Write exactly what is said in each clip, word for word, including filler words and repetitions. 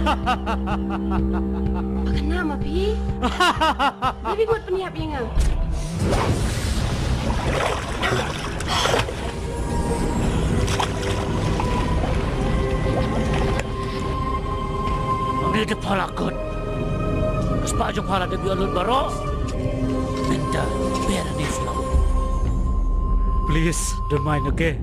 Ba kane ma phi. Ba phi mut pynïap ïa nga. Ngi ki pala kut. Ka spah jong pala de biang lut baroh. Minta biar ni flow. Please, don't mind, okay?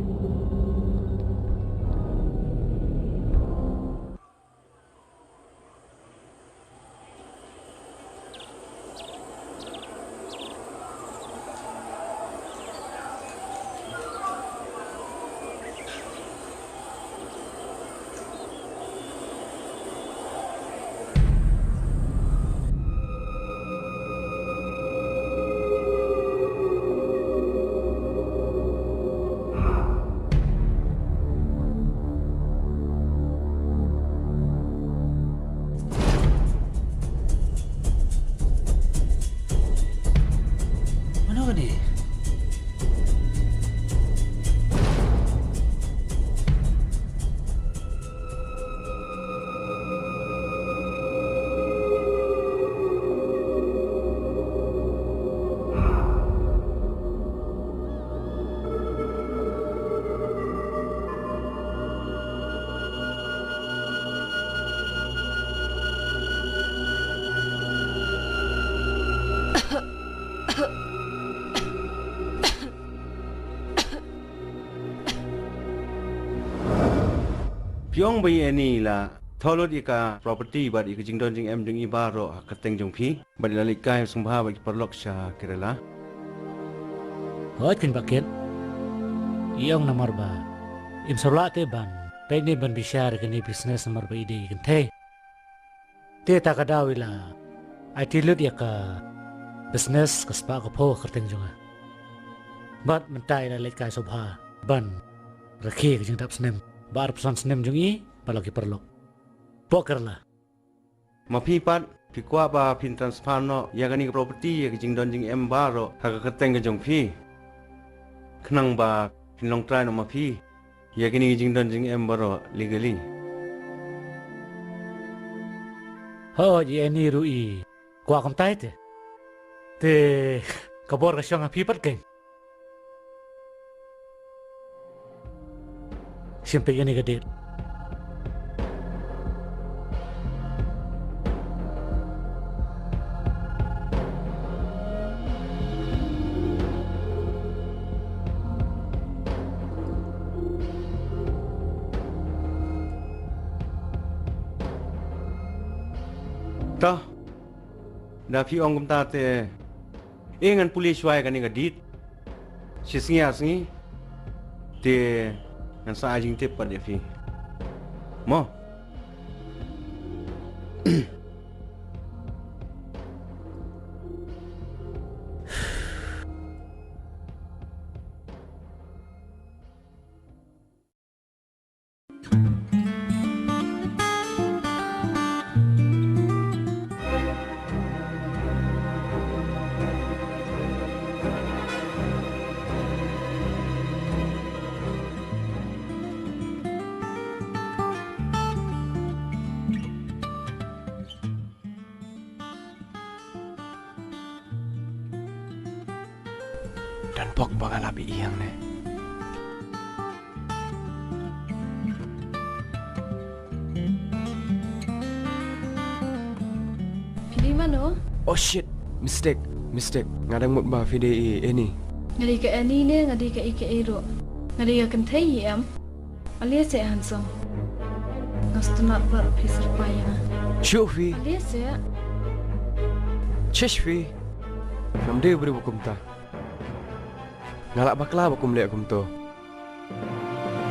Mano kane? Phi ong ba i Annie i la thoh lut ïa ka property bad ïa ka jingdon jingem jong i baroh ha ka kyrteng jong phi, bad i la leit kai sngewbha bad ki paralok sha Kerala. Hooid kynja ba kit. I ong namar ba im sngewlah te ban peit ne ban bishar ïa kane business namar ba i dei i kynthei. Te ta ka daw i la aiti lut ïa ka business ka spah ka phew ha ka kyrteng jong nga. Bad mynta i la leit kai sngewbha ban rakhe ka jingdap snem ba arphew san snem jong i bad la ki paralok. Pok Kerala. Ma phi pat phi kwah ba phin transfer noh ïa kane ka property ïa ka jingdon jingem baroh ha ka kyrteng ka jong phi. Khnang ba phin long trai noh ma phi ïa kine ki jingdon jingem baroh legally. Hooid, i Annie ruh i kwah kumta te. Te ka bor ka shong ha phi pat keiñ. Shim peit ïa kane ka date. To, da phi ong kumta te, eh ngan pule shuwa ïa kane ka date. Shi sngi ar sngi te ngan sa ai jingtip pat ïa phi. Mo. Don bok ba nga la ïeng ne. Phi dei mano? Oh shit, mistake, mistake. Nga dang mut ba phi dei i Annie. Nga dei ka Annie ne, nga dei kaei kaei ruh. Nga dei ka kynthei hi em. Ale seh handsome. Nga sngewtynnat ba phi syrpai ïa nga. Shuh phi. Ale seh. Shish phi. Ngam dei u briew ba kumta. Nga lah bakla ba kum leh kumto.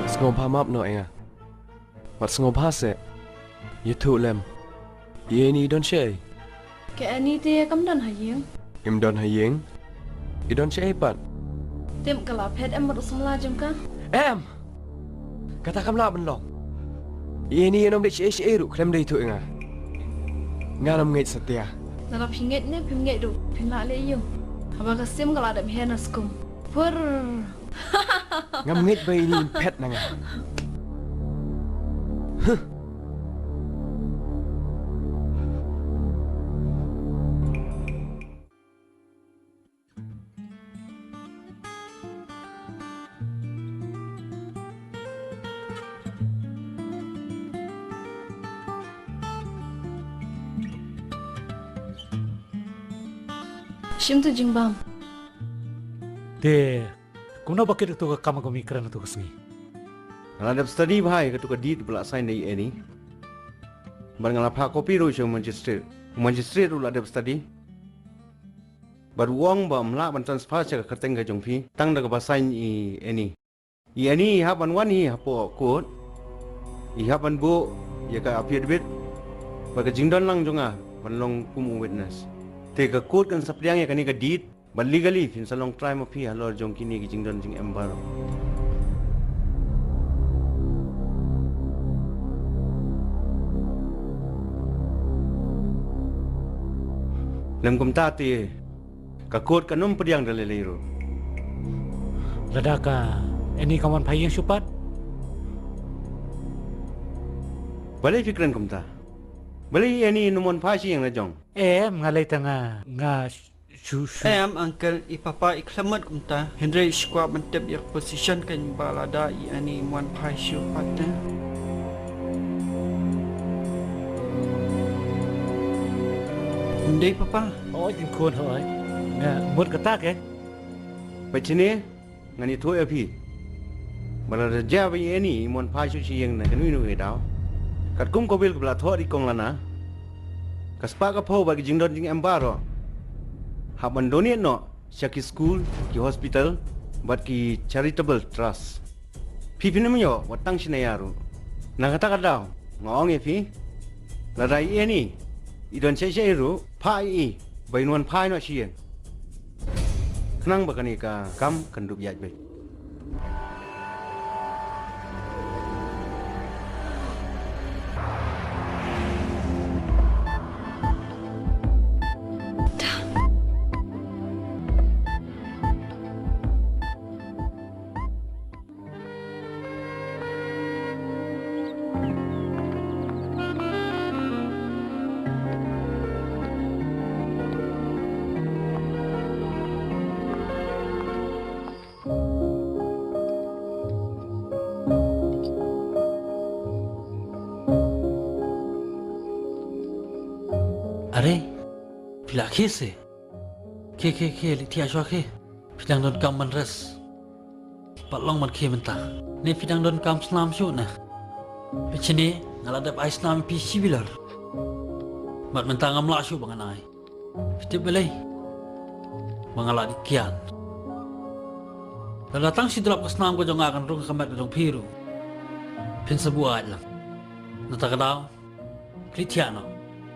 Sngewbha map noh ïa nga. Wat sngewbha seh. Ïathuh lem. Ïa ine i don shaei? Ka Annie te kam don ha ïing. Im don ha ïing? I don shaei pat? Tip ka la phet em bad u samla jong ka? Em! Kata kam lah ban long. Ïa ine ïa ym dei shaei shaei ruh khlem da ïathuh ïa nga. Ngan ym ngeit satia. Lada phi ngeit ne phim ngeit ruh phin lah leh aïu? Haba ka sim ka la dep her na skum. Pur. Ngam ngeit ba ine in phet na nga. Huh. Shim tu jingbam. Te kumno ba kit katu ka kam kaba me kren katu ka sngi? Nga la dep study bha ïa katu ka deed ba la sign da i Annie. Bad nga la phah copy ruh sha u magistrate. U magistrate ruh la dep study. Bad u ong ba ym lah ban transfer sha ka kyrteng ka jong phi tang da kaba sign i Annie. I Annie i hap ban wan hi hapoh court. I hap ban buh ïa ka affidavit bad ka jingdon lang jong nga ban long kum u witness. Te ka court kan sa pdiang ïa kane ka deed bad legally phin sa long trai ma phi halor jong kine ki jingdon jingem baroh. Lem kumta te ka court kan ym pdiang da lei lei ruh. Lada ka Annie kam wan phai ïing shuh pat? Balei phi kren kumta? Balei i Annie ym wan phai sha ïing la jong? Em, nga lei tang nga, nga shu, shu. Em, uncle, i papa i khlem mut kumta. Hynrei shu kwah ban tip ïa ka position kan ba lada i Annie ym wan phai shuh pat te. Ym dei papa. Hooid, ïa khun hooid. Nga mut kata ke. Peit shane, ngan ïathuh ïa phi. Ba lada jia ba i Annie im wan phai shuh sha ïing na kano kano ka daw, katkum ka will kaba la thoh da i kong Lana, ka spah ka phew bad ki jingdon jingem baroh hap ban donate noh sha ki skul, ki hospital bad ki charitable trust. Phi phin ym ïoh wat tang shi naya ruh. Na kata ka daw nga ong ïa phi, lada i Annie i don shai shai ruh, phah ïa i ba in wan phai noh sha ïing. Khnang ba kane ka kam kan dup ïaid beit. Are, phi la khie se? Khie, khie, khie, leit thiah shuwa khie. Phi dang donkam ban rest. Pat long ban khie mynta. Ne phi dang donkam snam shuh ne? Peit shane, nga la dep ai snam ïa phi shi bilor. Bad mynta ngam lah shuh ba ngan ai. Phi tip balei? Ba nga la dih kiad. Lada tang shi drop ka snam ka jong nga kan rung ha ka met ka jong phi ruh, phin sa buaid lang. Nangta ka daw, leit thiah noh.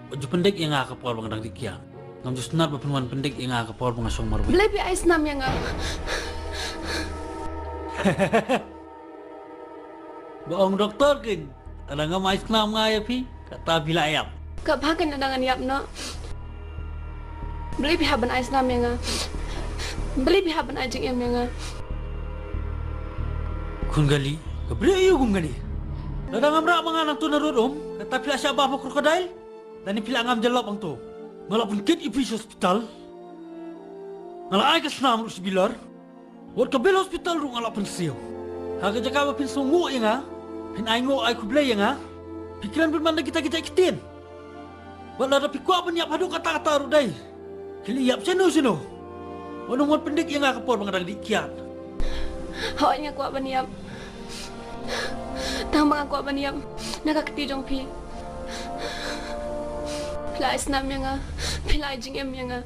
Wat ju pyndik ïa nga ha ka por ba nga dang dih kiad. Ngam ju sngewtynnat ba phin wan pyndik ïa nga ha ka por ba nga shong marwei. Balei phi ai snam ïa nga? Ba ong doktor kin, lada ngam ai snam nga ïa phi, kata phi la ïap. Ka bha kin lada ngan ïap noh. Balei phi hap ban ai snam ïa nga? Balei phi hap ban ai jingim ïa nga? Khun kali, ka briew aïu kum kane? Lada ngam rah ma nga nangto na rud um, kata phi la shah bam ha u crocodile? Lane phi la ngam jyllop hangto? Nga la pynkit ïa phi sha hospital. Nga la ai ka snam ruh shi bilor. Wat ka bill hospital ruh nga la pynsiew. Ha ka jaka ba phin sngewnguh ïa nga, phin ai nguh ai khublei ïa nga, phi kren beit man da kita kita ki ktien. Wat lada phi kwah ban ïap haduh katta katta ruh dei, khie leit ïap shano shano. Wat nym wan pyndik ïa nga ha ka por ba nga dang dih kiad. Hooid, nga kwah ban ïap. Tang ba nga kwah ban ïap na ka kti jong phi. Phi la ai snam ïa nga, phi la ai jingim ïa nga.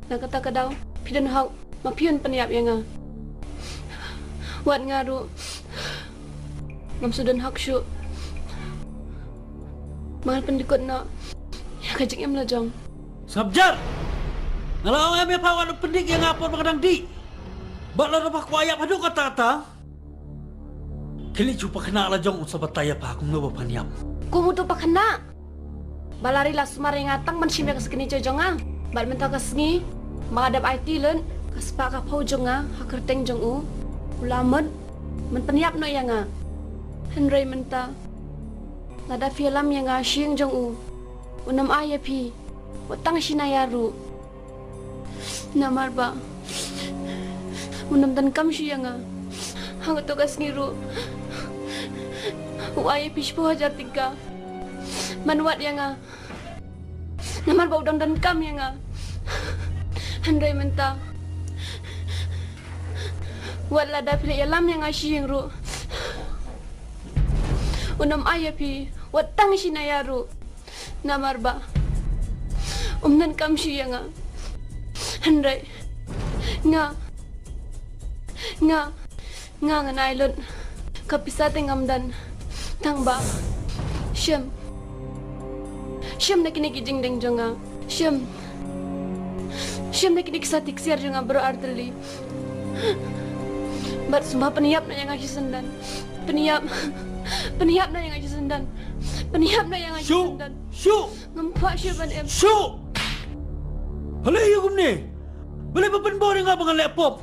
Na kata ka daw phi don hok ma phi un pynïap ïa nga. Wat nga ruh ngam shu don hok shuh ba ngan pyndykut noh ïa ka jingim la jong. Sngap jar! Nga la ong em ïa pha, wat pyndik ïa nga ha por ba nga dang dih. Bad lada pha kwah ïap haduh katta katta, khie leit sha u pakhynnah la jong, un sa batai ïa pha kumno ba phan ïap. Kum uto u pakhynnah ba la ri la sumar ïa nga tang ban shim ïa ka signature jong nga. Bad mynta ka sngi ba nga dep aiti lut ka spah ka phew jong nga ha kyrteng jong u, u la mut ban pynïap noh ïa nga. Hynrei mynta lada phi ïalam ïa nga sha ïing jong u, un ym ai ïa phi wat tang shi naya ruh. Namar ba un ym donkam shuh ïa nga. Ha kato ka sngi ruh u ai ïa phi shiphew hajar tyngka ban wad ïa nga. Namar ba u don donkam ïa nga. Hynrei mynta, wat lada phi la ïalam ïa nga sha ïing ruh, un ym ai ïa phi wat tang shi naïa ruh. Namar ba um donkam shuh ïa nga. Hynrei nga, nga, nga ngan ai lut. Ka pisa te ngam don. Tang ba shim, shim na kine ki jingdeng jong nga. Shim, shim na kine ki sati ksiar jong nga baroh artylli. Bad sngewbha pynïap noh ïa nga shisien don. Pynïap, pynïap noh ïa nga shisien don. Pynïap noh ïa nga shisien don. Shuh! Ngam kwah shuh ban im. Shuh! Balei ïa kumne? Balei ba pynbor ïa nga ba ngan leh pop?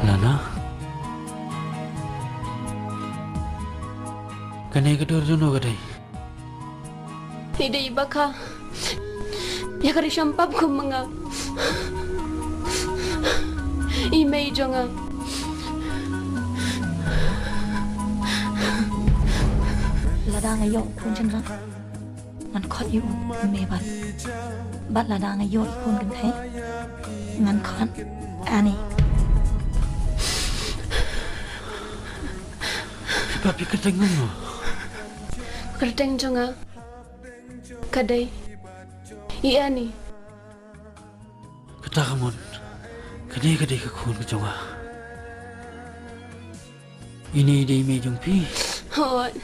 Lana? Kane ka dur jong no ka dei? I dei i ba kha ïa ka ri sham pap kum ma nga. I mei jong nga. Lada nga ïoh khun shynrang, ngan khot ïa u Mebat. Bad lada nga ïoh i khun kynthei, ngan khot Annie. Phi ba phi kyrteng kumno? Kyrteng jong nga ka dei i Annie. Kata ka mut, kane ka dei ka khun ka jong nga. Ine i dei i mei jong phi? Hooid.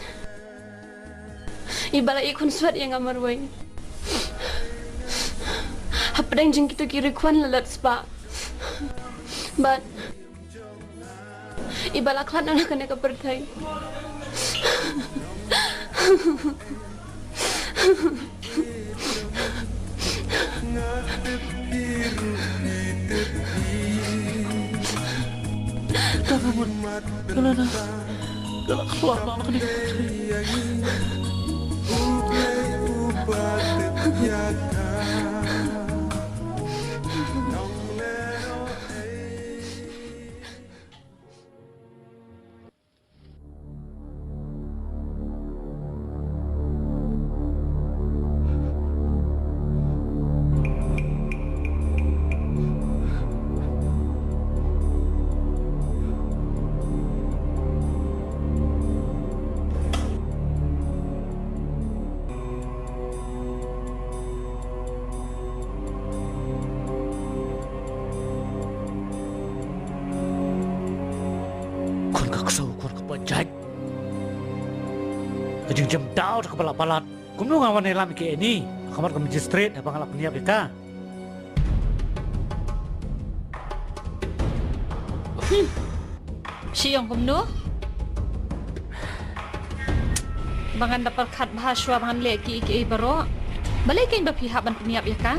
I ba la ïakhunswet ïa nga marwei. Hapdeng jong kito ki riewkhwan la lut spah. Bad i ba la khlad noh na kane ka pyrthei. Ka la na, ka la khlad noh na kane ka pyrthei. Khun ka ksew, khun kaba jait. Ka jingjemdaw da kaba la palat. Kumno nga wan ïalam ïa ka Annie ha khmat ka magistrate haba nga la pynïap ïa ka? Hmm. Shu ong kumno? Ba ngan da pyrkhat bha shuwa ba ngan leh kiei kiei baroh. Balei kein ba phi hap ban pynïap ïa ka?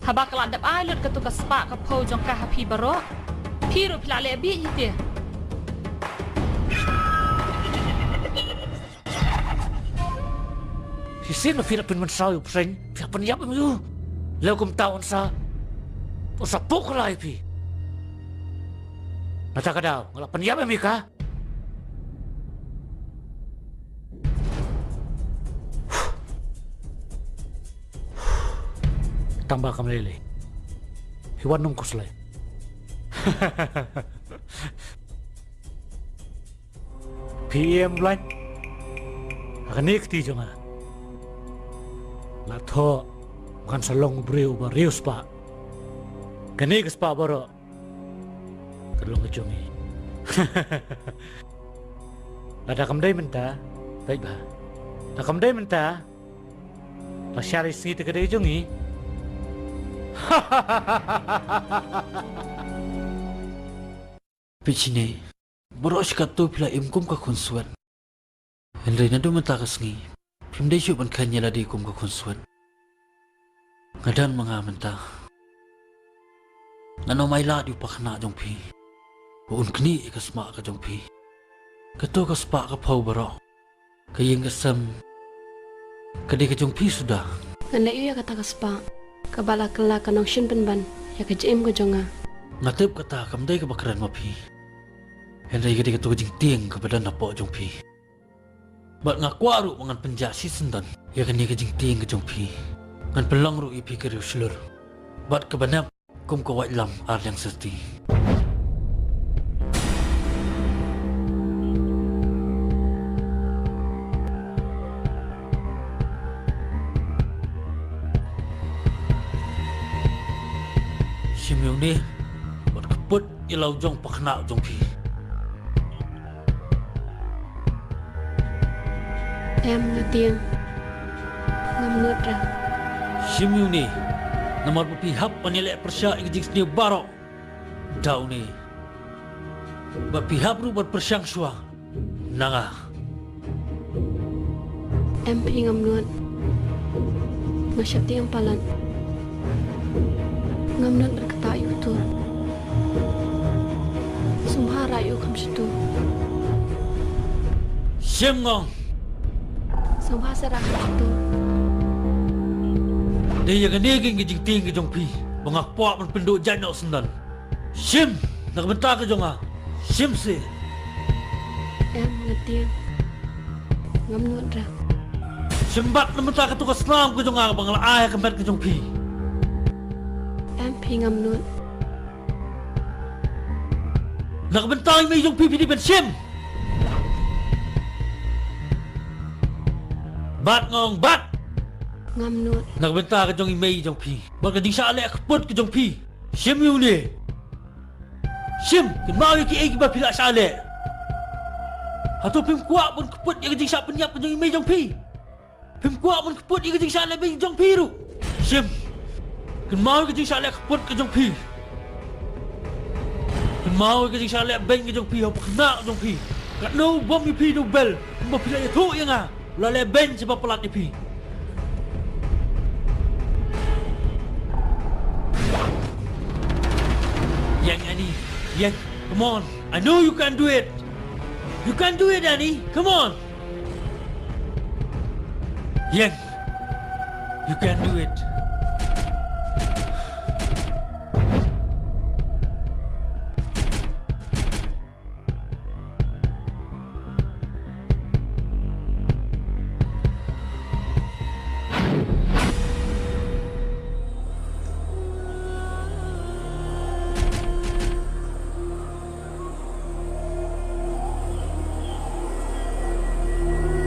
Haba ka la dep ai lut kato ka spah ka phew jong ka ha phi baroh, phi ruh phi la leh bieit hi te. Shisien ba phi la pynmynsaw ïa u Phreng, phi la pynïap em ïa u. Leh kumta un sa, un sa pok la ïa phi. Nata ka daw nga la pynïap em ïa ka. Tang ba kam lei lei. Phi wan nong khuslai. Phi ïam blaiñ ha kane ka kti jong nga. La thoh ba kan sa long u briew uba riewspah. Kane ka spah baroh ka long ka jong ngi. Lada kam dei mynta, peit bha. Lada kam dei mynta, la shari sngi te ka dei ka jong ngi. Peit shane, baroh shi katto phi la im kum ka khunswet. Hynrei naduh mynta ka sngi phim dei shuh ban kheiñ ïa lade kum ka khunswet. Nga don ma nga mynta. Ngan ym ailad ïa u pakhynnah jong phi ba un knieh ïa ka spah ka jong phi. Kato ka spah ka phew baroh, ka ïing ka sem, ka dei ka jong phi suda. Ngan leh aïu ïa kata ka spah kaba la kylla ka nongshin pynban ïa ka jingim ka jong nga? Nga tip kata kam dei kaba kren ma phi. Hynrei ka dei kato ka jingtieng kaba don hapoh jong phi. Bad nga kwah ruh ba ngan pynjah shisyndon ïa kane ka jingtieng ka jong phi. Ngan pynlong ruh ïa phi ka riewshlur bad kaba nep kum ka waitlam arliang syrti. Shim ïa une bad kput ïa la u jong pakhynnah jong phi. Em, nga tieng. Ngam nud re. Shim ïa une, namar ba phi hap ban ïaleh pyrshah ïa ka jingsniew baroh da une. Ba phi hap ruh ban pyrshang shuwa na nga. Em phi, ngam nud. Nga sheptieng palat. Ngam nud ban ktah ïa uto. Sngewbha rah ïa u kham shatu. Shim nga ong. Sngewbha sa rah kham shatu. Dei ïa kane ka jingtieng ka jong phi ba nga kwah ban pynduh jait noh syndon. Shim na ka bynta ka jong nga. Shim seh. Em, nga tieng. Ngam nud re. Shim bad na ka bynta kato ka snam ka jong nga ba nga la ai ha ka met ka jong phi. Em phi, ngam nud. Na ka bynta i mei jong phi phi dei ban shim. Bad nga ong bad. Ngam nud. Na ka bynta ka jong i mei jong phi bad ka jingshah leh kput ka jong phi. Shim ïa une. Shim, kynmaw ïa kiei kiba phi la shah leh. Hato phim kwah ban kput ïa ka jingshah pynïap ka jong i mei jong phi? Phim kwah ban kput ïa ka jingshah leh beiñ jong phi ruh? Shim, kynmaw ïa ka jingshah leh kput ka jong phi. Kynmaw ïa ka jingshah leh beiñ ka jong phi ha u pakhynnah jong phi. Katno u bom ïa phi da u bel kumba phi la ïathuh ïa nga. La leh beiñ sha ba palat ïa phi. Ïeng, Annie, ïeng. Come on. I know you can do it. You can do it, Annie. Come on. Ïeng. You can do it.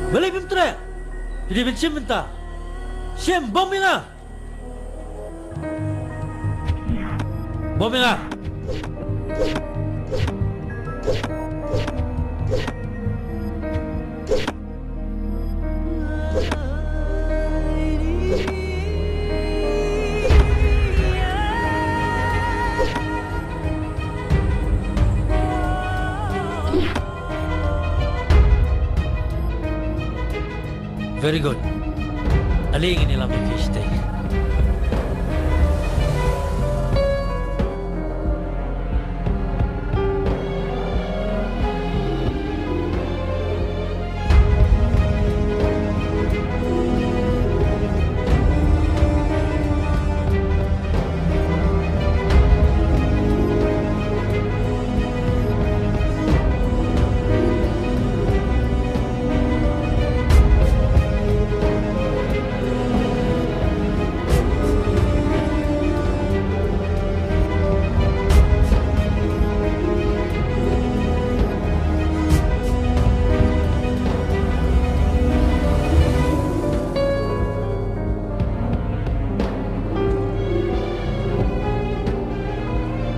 Balei phim treh? Phi dei ban shim mynta. Shim, bom ïa nga. Bom ïa nga. Very good. Ale ngin ïalam ïa ki shatei.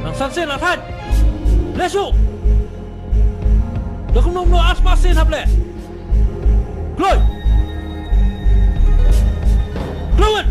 Nang san sien la thait. Leh shuh. Da kumno kumno ar spah sien hap leh. Kloi. Kloi wan.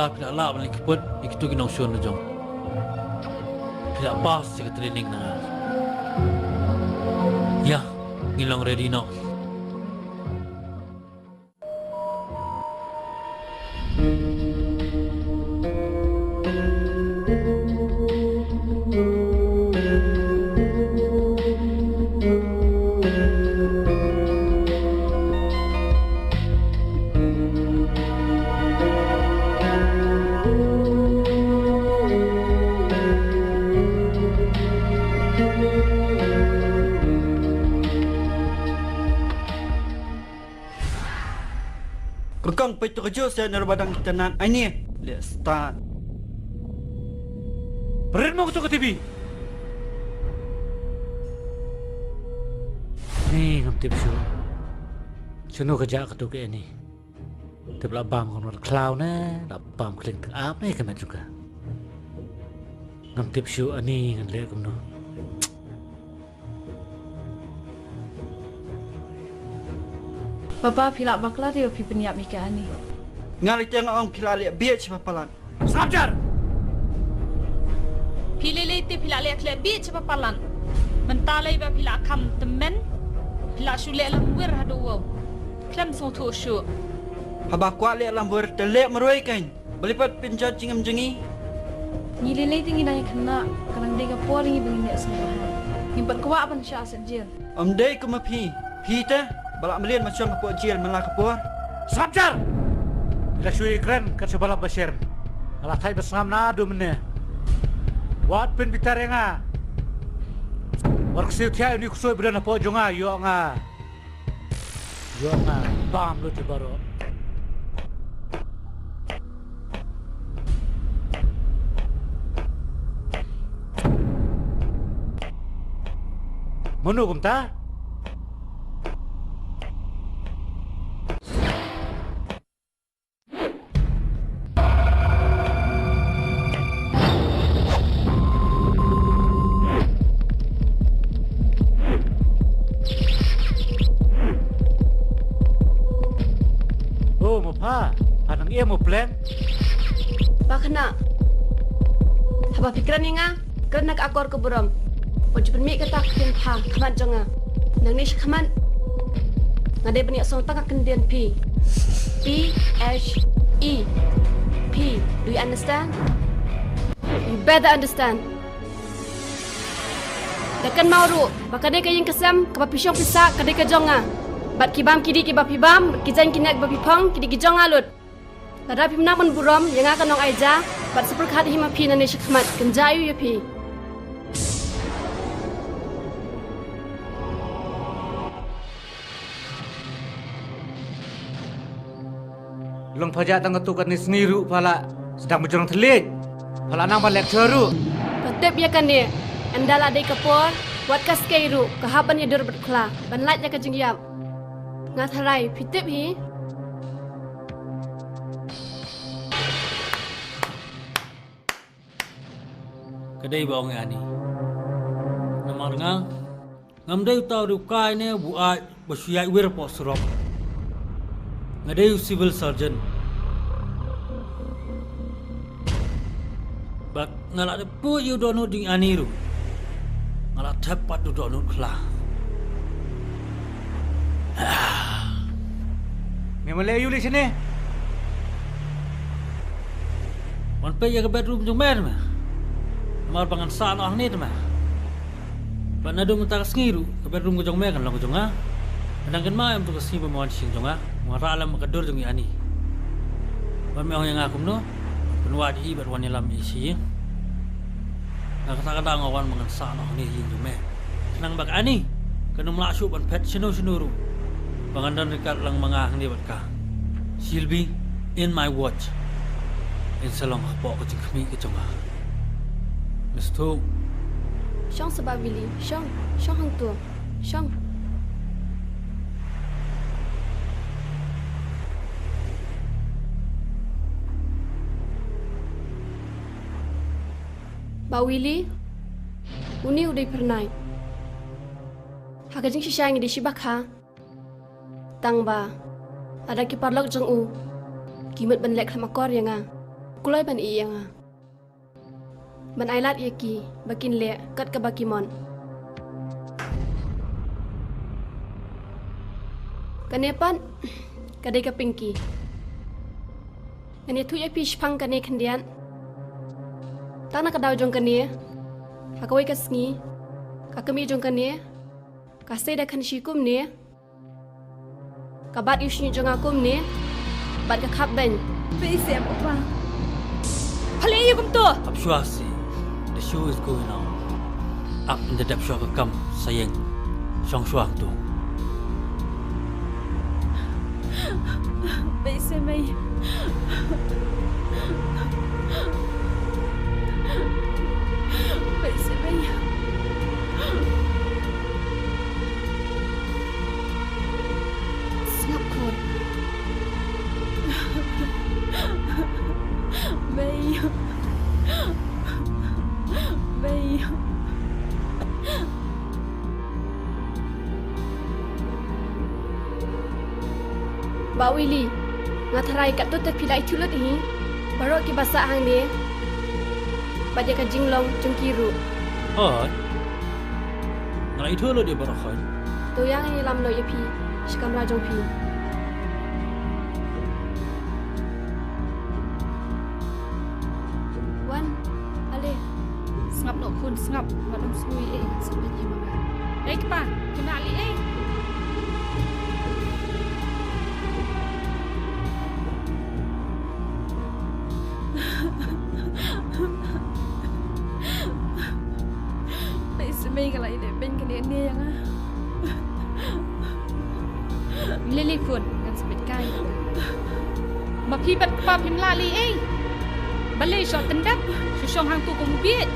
Phi la lah ban leit kput ïa kitu ki nongshun la jong. Phi la pass ïa ka training na nga. Ïa, ngi long ready noh. Ka kong peit to ka juh seh na ruh ba dang itynnad. Ai ni, let's start. Pyrshah mo kato ka T V. Ni ngam tip shuh. Shano ka jah kato ka Annie. Tip la bam ka ngat khlaw ne, la bam kling tang ap ne ka met jong ka. Ngam tip shuh Annie ngan leh kumno. Papa, phi lah bakla te ba phi pynïap ïa ka Annie. Nga lei te nga ong phi la leh bieit sha ba palat. Sngap jar! Phi lei lei te phi la leh khleh bieit sha ba palat. Mynta lei ba phi la kham tymmen. Phi la shu leh lamwir haduh wow. Khlem sngewthuh shuh. Haba kwah leh lamwir te leh marwei kein. Balei pat pynjot jingim jong ngi? Ngi lei lei te ngi dang ïa khynnah, ka dang dei ka por ngi ba ngin leh sngewbha. Ngim pat kwah ban shah sep jel. Ym dei kum ma phi, phi te ba la mlien ba shong hapoh jel man la ka por. Sngap jar! Phi la shu ïakren kat sha ba lap ba sher. Nga la thait ba sngap naduh mynne. Wat pynbitar ïa nga. Wat ksiew thiah ïa une u ksuid ba don hapoh jong nga, ïoh nga. Ïoh nga bam lut ïa baroh. Mano kumta? O, mo pha, pha nang ïa mo plan. Ba khana. Haba phi kren ïa nga, kren na ka akor ka burom. Wat ju pynmih kata ka ktien pha ha khmat jong nga. Nangne shakhmat nga dei ban ïa song tang ka kyndien phi. P H E. Phi, do you understand? You better understand. Da kynmaw ruh ba kane ka ïing ka sem kaba phi shong phi sah ka dei ka jong nga. Bad ki bam ki dih kiba phi bam, bad ki jaiñ ki nek ba phi phong ki dei ki jong nga lut. Lada phim nang ban burom ïa nga ka nong Aija, bad sa pyrkhat hi ma phi nangne shakhmat, kynja aiu ïa phi. Long pha jah tang katto katne sngi ruh pha la sdang ba jrong thylliej. Pha la nang ban lecture ruh. Pha tip ïa kane, ynda la dei ka por, wat ka skei ruh ka hap ban ïadur bad u khla ban lait ïa ka jingïap. Nga tharai phi tip hi. Ka dei ba ong ïa ani. Namar nga ngam dei uta u riew kai ne u buaid ba shu ïaid wir hapoh surok. Nga dei u civil surgeon. Bad nga la dep pud ïa u dohnud jong i ani ruh. Nga la thep pat u dohnud khla. Me ma leh aïu lei shane? Wan peit ïa ka bedroom jong me te me. Namar ba ngan sah noh hangne te me. Bad naduh mynta ka sngi ruh ka bedroom ka jong me kan long ka jong nga. Nang kynmaw em tu ka sngi ba me wan sha ïing jong nga, nga rah lem ka dur jong i ani. Bad me ong ïa nga kumno? Pynwad ïa i bad wan ïalam ïa i sha ïing. Nga kata ka daw nga wan ba ngan sah noh hangne ha ïing jong me. Khnang ba ka ani kan ym lah shuh ban phet shano shano ruh ba ngan don ryngkat lang ma nga hangne bad ka. She'll be in my watch. In sa long hapoh ka jingkhmih ka jong nga. Miss Thu. Shong sa Bah Willy, shong, shong hangto, shong. Bah Willy, une u dei phyrnai. Ha ka jingshisha ngi dei shiba kha. Tang ba lada ki paralok jong u ki mut ban leh khlem akor ïa nga, Kloi ban ïeh ïa nga. Ban ai lad ïa ki ba kin leh kat kaba ki mon. Kane pat ka dei ka Pinky. Ngan ïathuh ïa phi shaphang kane khyndiat. Tang na ka daw jong kane, ha kawei ka sngi, ka kmie jong kane ka sei da khan shi kumne. Ka bat ïa u shñiuh jong nga kumne bad ka khap beiñ. Phi sep, Papa. Pha leh ïa kumto. Ap shuwa, see, the show is going on. Ap, ynda dep shuwa ka kam sa ïeng. Shong shuwa hangto. Phi sep, mei. Phi sep, mei. Sngap khun. Mei. Mei. Bah Willy, nga tharai katto te phi la ithuh lut hi baroh kiba sah hangne bad ïa ka jinglong jong ki ruh. Hooid. Nga la ithuh lut ïa baroh, hooid. To ïa ngan ïalam noh ïa phi sha kamra jong phi. Wan, ale. Sngap noh khun, sngap. Wat ym sngew ei ei, sngap ïa ki mama. Ei kpa, kynmaw lei ei. Phi sep, mei, ka la ïaleh beiñ kane ne ïa nga. Lei lei khun, ngan sa bit kai. Ma phi bad kpa phim lah lei ei. Balei shu tyndep, shu shong hangto kum u bieit.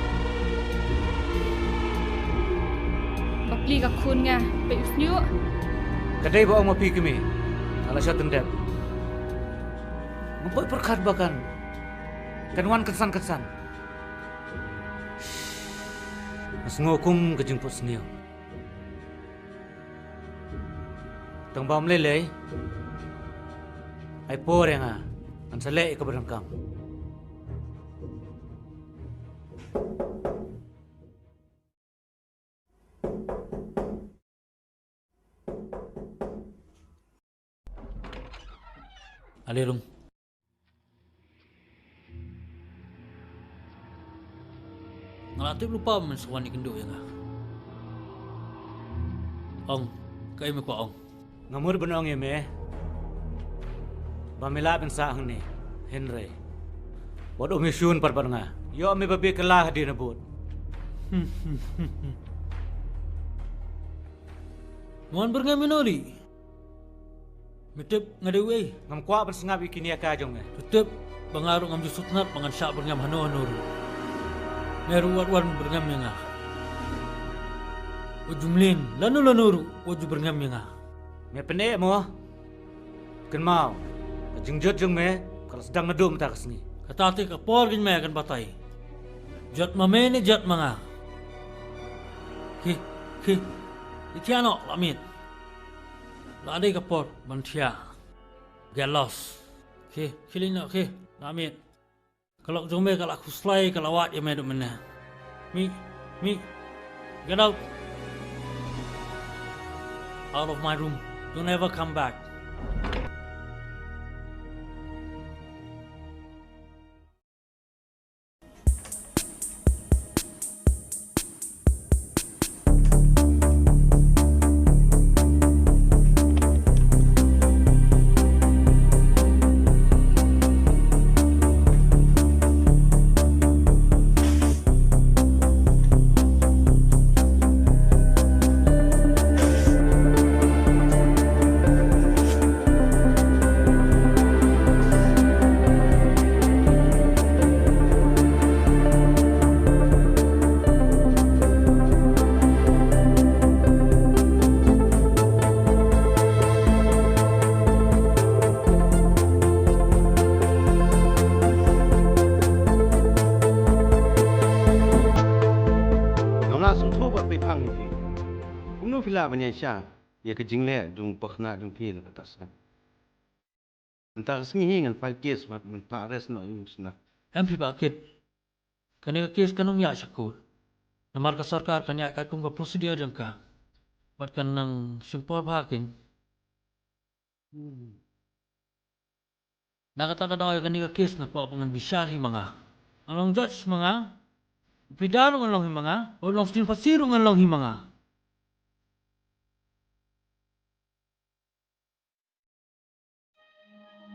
Bapli ka khun nga, peit u shñiuh. Ka dei ba ong ma phi kmie, nga la shu tyndep. Nga poi pyrkhat ba kan, kan wan kynsan kynsan. Nga sngew kum ka jingphohsniew. Tang ba ym lei lei, ai por ïa nga, ngan sa leh ïa kaba donkam. Ale rung. Nga la tip lypa ba men sa wan ïakynduh ïa nga. Ong, kaei me kwah ong? Nga mut ban ong ïa me ba me lah ban sah hangne, hynrei wat ym ïashun pat bad nga. Ïoh me ba bieit kylla hadien habud. Me wan byrngem ïano ri? Me tip nga dei uei? Ngam kwah ban sngap ïa ki nia ka jong me. To tip ba nga ruh ngam ju sngewtynnat ba ngan shah byrngem hano hano ruh. Me ruh wat wan byrngem ïa nga. Wat ju mlien lano lano ruh, wat ju byrngem ïa nga. Me pyneh mo? Kynmaw, ka jingjot jong me ka la sdang naduh mynta ka sngi. Kata te ka por kein me kan batai. Jot ma me ne jot ma nga? Khie, khie, khie thiah noh, la miet. La dei ka por ban thiah. Get lost. Khie, khie leit noh, khie, la miet. Ka lok jong me ka la khuslai, ka la wad ïa me haduh mynne. Mih, mih. Get out. Out of my room. Don't ever come back. Nga la sngewthuh bad phi phang ïa phi. Kumno phi lah ban ïaishah ïa ka jingleh jong u pakhynnah jong phi na kata snem? Mynta ka sngi hi ngan file case bad ngan phah arrest noh ïa u sngewtynnat. Em phi ba kit. Kane ka case kan ym ïaid sha court. Namar ka sorkar kan ïaid katkum ka procedure jong ka. Bad kan nang shim por bha kein. Na kata ka daw ïa kane ka case nga kwah ba ngan bishar hi ma nga. Ngan long judge ma nga. Pyrda ruh ngan long hi ma nga. Bad long sdien pasi ruh ngan long hi ma nga.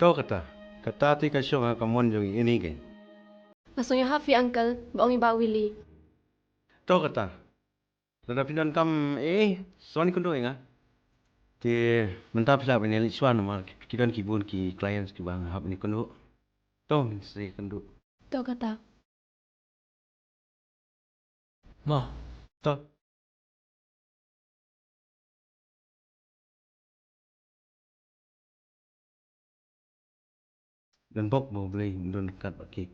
To kata, kata te ka shong ha ka mon jong i Annie kein. Nga sngew ïahap phi uncle, ba ong i Bah Willy. To kata. Lada phi donkam eh, sa wan ïakynduh ïa nga. Te mynta phi lah ban ïaleit shuwa namar ki don ki bun ki clients kiba nga hap ban ïakynduh. To ngin sa ïakynduh. To kata. Mo. To. Don bok mo, Blei, don kat baki.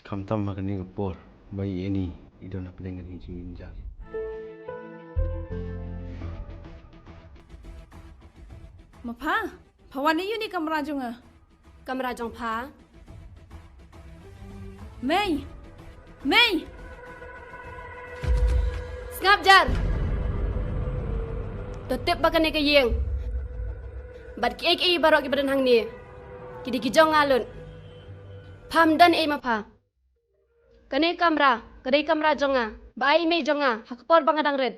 Khamtam ha kane ka por ba i Annie i don hapdeng kane ka jingïainjak. Ma pha, pha wan ïa uni kamra jong nga. Kamra jong pha. Mei! Mei! Sngap jar! To tip ba kane ka ïing bad kiei kiei baroh kiba don hangne ki dei ki jong nga lut. Pham don ei ma pha. Kane kamra ka dei kamra jong nga ba ai i mei jong nga ha ka por ba nga dang rit.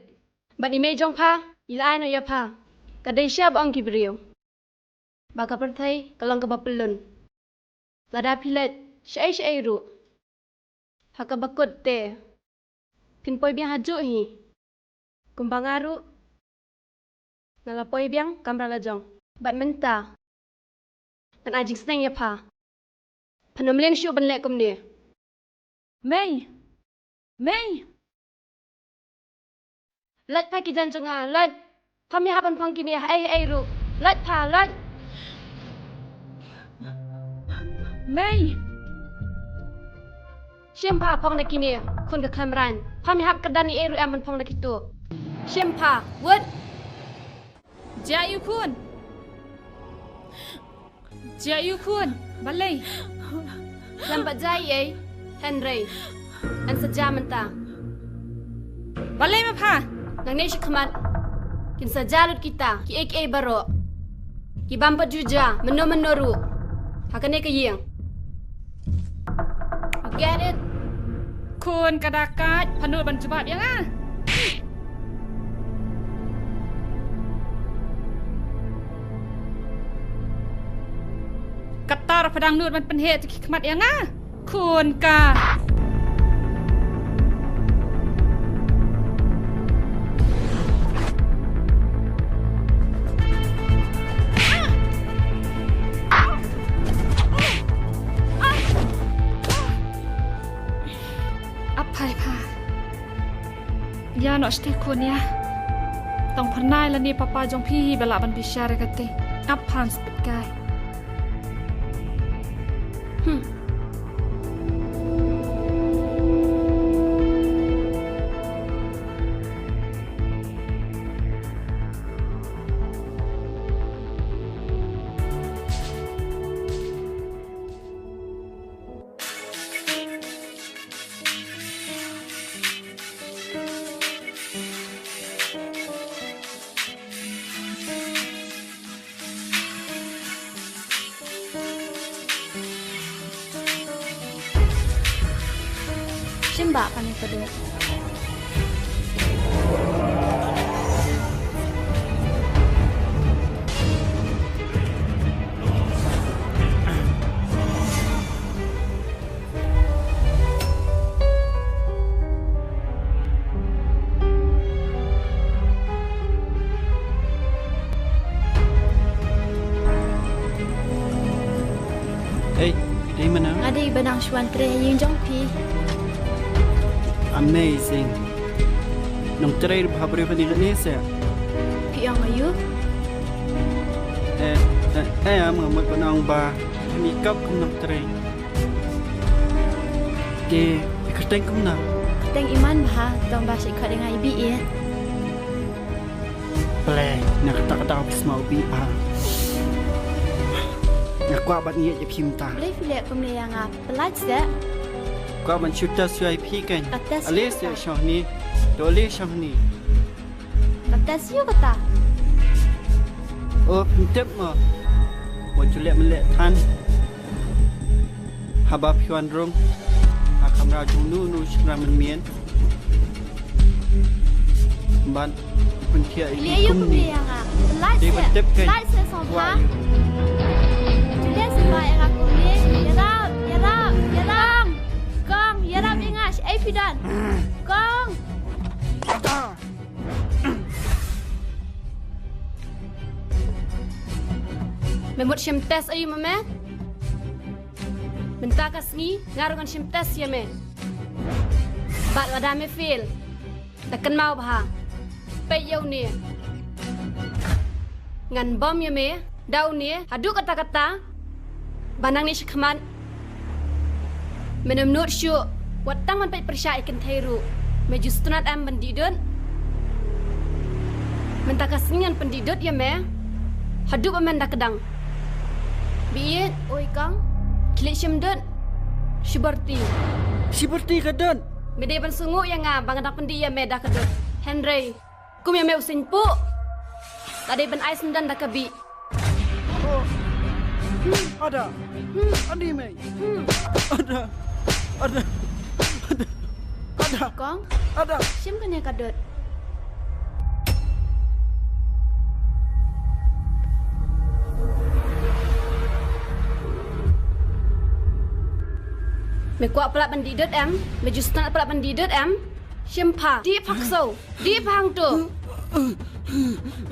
Bad i mei jong pha i la ai noh ïa pha. Ka dei sha ba ong ki briew ba ka pyrthei ka long kaba pyllun. Lada phi leit shaei shaei ruh ha kaba kut te phin poi biang hajuh hi. Kumba nga ruh nga la poi biang kamra la jong. Bad mynta ngan ai jingsneng ïa pha. Phan ym leh shuh ban leh kumne. Mei! Mei! Lait pha ki jaiñ jong nga, lait. Pham ïahap ban phong kine ha ei ei ruh. Lait pha, lait. Mei! Shim pha phong da kine khun ka khlem raiñ. Pham ïahap kyrdan ei ei ruh em ban phong da kito. Shim pha, wut. Jia ïa u khun. Jia ïa u khun. Balei? Lem pat jia ei ei. Hynrei yn sa jia mynta. Balei ma pha? Nangne shakhmat kin sa jia lut kita kiei kiei baroh. Ki bym pat ju jia mynno mynno ruh ha kane ka ïing. You get it? Khun ka dakait, pha nud ban jubab ïa nga. Kata ruh pha dang nud ban pynheh ïa ki khmat ïa nga. Khun ka. Ap phai pha. Ïa noh shatei khun ïa. Tang phyrnai lane papa jong phi hi ba lah ban bishar ïa kata. Ap phan spit kai. Hmm. Shim ba kane ka dei. Ei, dei mana? Nga dei ba nang shuwa trei ha ïing jong phi. Amazing. Nang trei ba ha briew kane kane se. Phi ong aïu? Eh, eh, eh, am nga mut ba nang ba. Ni kap kum nang trei. Te, i kyrteng kumno? Kyrteng i man bha, tang ba shi khot ïa nga i Bih ïa. Ple, na kata kata ka pisma u Bih bha. Nga kwah ban ïeit ïa phi mynta. Balei phi leh kumne ïa nga? Pyllait seh. Kwah ban shu test ïa phi kein. Ka test ïa kata. Ale seh shong hangne. To ale shong hangne. Ka test ïa kata. Oh, phim tip mo. Mo ju leh mynleh than. Haba phi wan rung ha kamra jong uno uno u shynrang mynmiet. Ban pynthiah ïa ki kumne. Ïa nga. Lai seh, lai seh song pha. Jule seh ba ïa nga kumne. Ïarap, ïarap, ïarap. Kong, ïarap ïa nga, shaei phi don? Kong. Me mut shim test aïu ma me? Mynta ka sngi nga ruh ngan shim test ïa me. Bad lada me fail, da kynmaw bha. Peit ïa une. Ngan bom ïa me da une haduh katta katta. Ba nangne shakhmat men ym nud shuh wat tang ban peit pyrshah ïa kynthei ruh. Me ju sngewtynnat em ban dih dud? Mynta ka sngi ngan pyndih dud ïa me haduh ba men da kdang. Bieit. Oi kong. Khie leit shim dud. Shibarti. Shibarti ka dud. Me dei ban sngew ïa nga ba nga dang pyndih ïa me da ka dud. Hynrei kum ïa me u seiñ puh, la dei ban ai syndon da ka bih. Ada. Adi mei. Ada. Ada. Ada. Ada. Kong. Ada. Shim kane ka dud. Me kwah palat ban dih dud em? Me ju sngewtynnat palat ban dih dud em? Shim pha. Dih pha ksew. Dih pha hangto.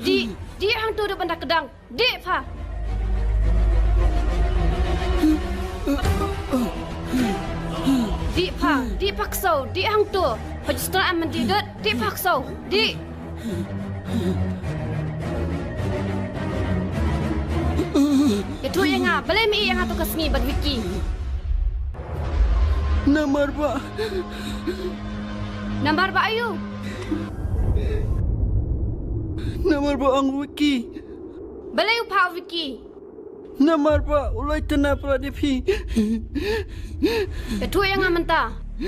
Dih, dih hangto da ban da kdang. Dih pha. Dih pha, dih pha ksew, dih hangto. Pha ju sngewtynnat em ban dih dud, dih pha ksew, dih. Ïathuh ïa nga, balei me ïeh ïa nga to ka sngi bad Vicky? Namar ba. Namar ba aïu? Namar ba ong Vicky. Balei u phah u Vicky? Namar ba u la ïathuh na pyrshah ïa phi. Ïathuh ïa nga mynta.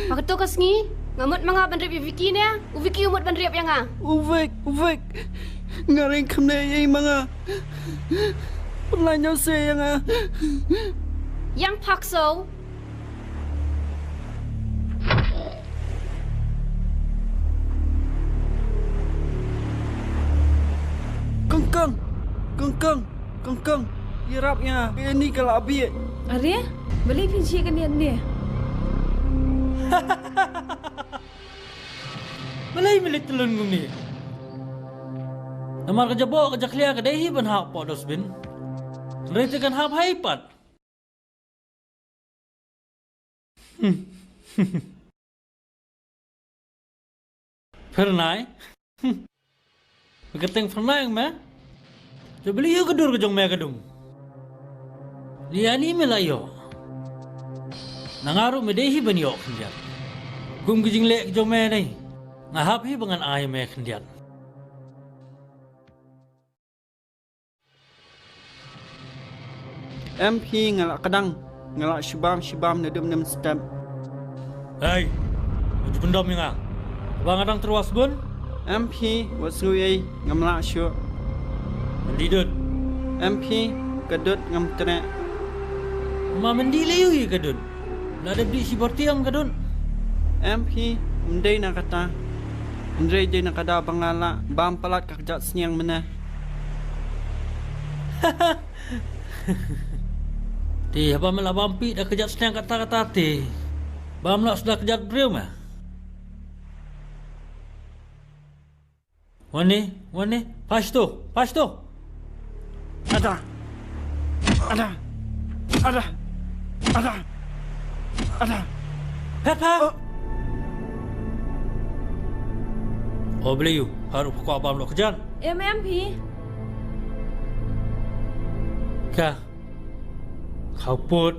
Ba kato ka sngi nga mut ma nga ban riap ïa Vicky ne u Vicky u mut ban riap ïa nga? U Vic, u Vic. Nga ring kham ne ei ma nga. Pynlait noh seh ïa nga. Ïeng pha ksew. Kong kong, kong kong, kong kong. Ïarap ïa nga, kane ka la bieit. Are, balei phin shim kane ne? Balei me leit tyllun kumne? Namar ka jaboh ka jakhlia ka dei hi ban hap hapoh dustbin. Hynrei te kan hap ha i pat. Phyrnai. Me kyrteng phyrnai ong me. Te balei ïoh ka dur ka jong me ka dung. Ïa ni me la ïoh. Na nga ruh me dei hi ban ïoh khyndiat. Kum ka jingleh ka jong me dei. Nga hap hi ba ngan ai me khyndiat. Em phi, nga la kdang, nga la shibam shibam naduh mynstep. Hei, wat ju pyndom ïa nga. Ba nga dang tyrwa sbun. Em phi, wat sngew ei, ngam lah shuh. Ban dih dud. Em phi, ka dud ngam treh. Ma men dih lei ïa ka dud. La dep dih shi bor tiang ka dud. Em phi, ym dei na kata. Hynrei dei na ka daw ba nga lah bam palat ka kjat sniang mynne. Te haba me la bam pih da kjat sniang kata kata te bam lah shuh da kjat briew me. Wan ne, wan ne, phai shto, phai shto. Ada. Ada. Ada. Ada. Ada. Phet pha. Oh. O Blei ïa u, haru pha kwah bam noh kjat. Em em phi. Ka. Khaw put.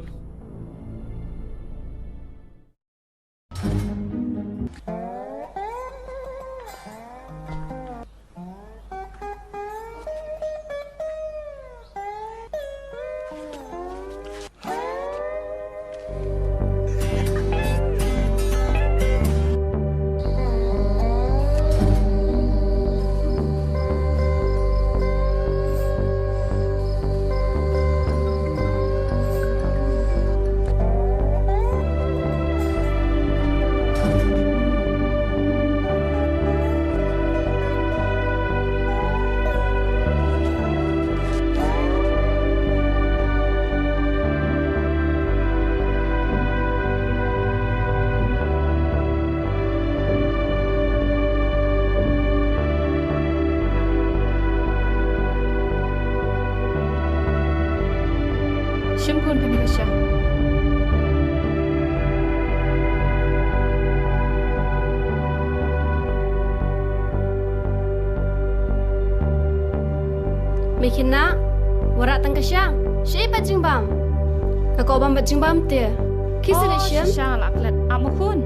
Kane ka sha. Mei khynnah, wat rah tang ka sha. Sha ïa bad jingbam. Nga kwah bam bad jingbam te. Ki sa leh shem. Sha la klet. Ap ma khun.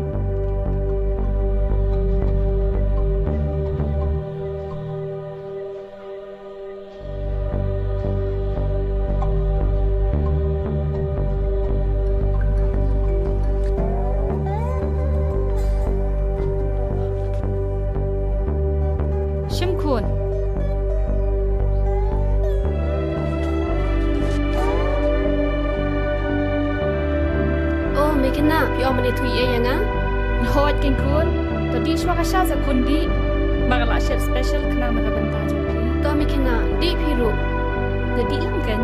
Shim khun. Oh, mei khynnah, phi ong ban ïathuh ïa nga? Hooid keiñ khun. To dih shuwa ka sha sa khun dih. Ba nga la shet special khnang na ka bynta jong phi. To mei khynnah, dih phi ruh. Nga dih lang keiñ.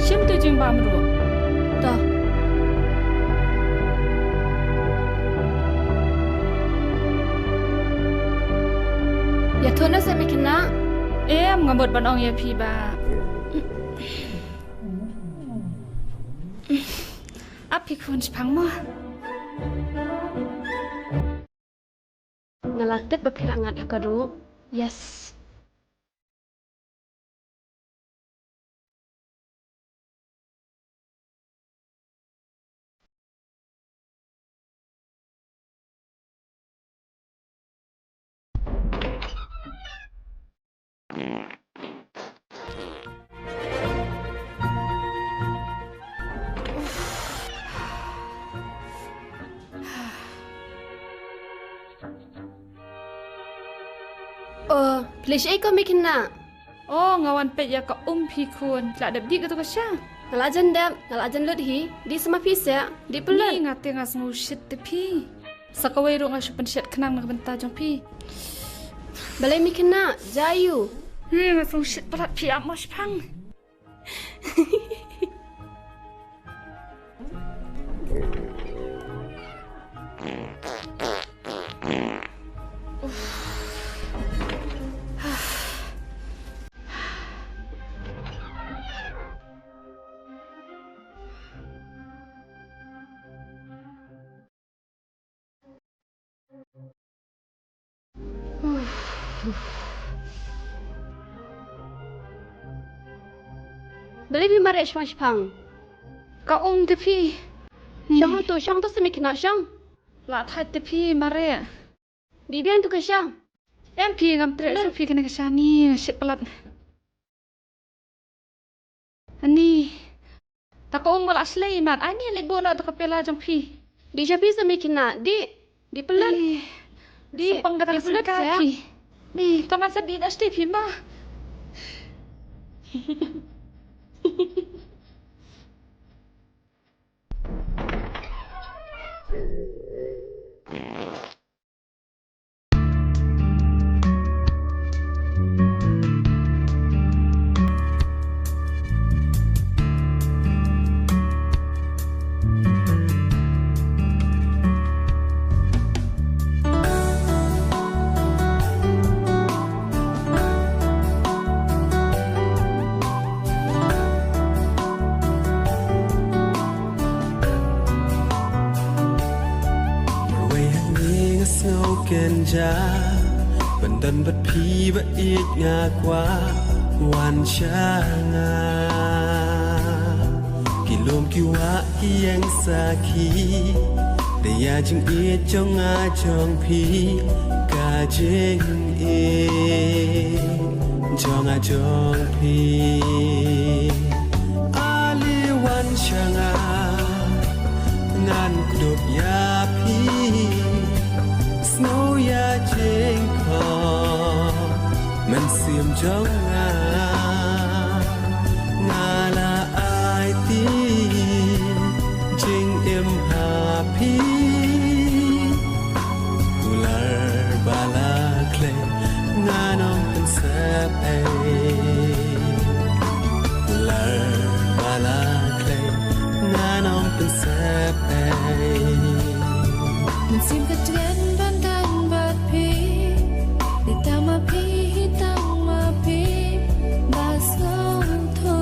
Shim tu jingbam ruh. To. Ïathuh na sa mei khynnah. Em, nga mut ban ong ïa phi ba. Ap phi khun shaphang mo. Nga la tip ba phi la ngat ha ka ruh. Yes. Oh, phi leh shaei ko mei khynnah? Oh, nga wan peit ïa ka um phi khun. Phi la dep dih kato ka sha? Nga la jan dep, nga la jan lut hi. Dih sa ma phi seh, dih pynlut. Ni nga te nga sngew shit te phi. Sa kawei ruh nga shu pynshet khnang na ka bynta jong phi. Balei mei khynnah, jia ïa u. Ni nga sngew shit palat phi, ap mo shaphang. Balei phi mareh shaphang shaphang? Ka um te phi. Shong to, shong to sa mei khynnah shong. La thait te phi mareh. Dih biang tu ka sha. Em phi ngam treh shuh phi kane ka sha ni, shit palat. Ani. Ta ka um ba la shlei mat. Ani leit buh noh ta ka pela jong phi. Dih sha phi sa mei khynnah. Dih. Dih pynlut. Dih. Sa pang kata ka sngewsih phi. Ni, to ngan sa dih da shtei phi ma. Marwei hangne nga sngew kynja ban don bad phi ba ïeit nga kwah wan sha nga. Ki lum ki wah ki ïeng sakhi da ïa jingïeit jong nga jong phi ka jingïeit jong nga jong phi. Ale wan sha nga ngan kdup ïa phi. Sngew ïa jingkhot mynsiem jong nga. Nga la aiti jingim ha phi. Kular ba la khlei ngan ym pynsep ei. Kular ba la khlei ngan ym pynsep ei. Mynsiem ka tngen ban don bad phi. Dei tang ma phi, hi tang ma phi. Ba sngewthuh.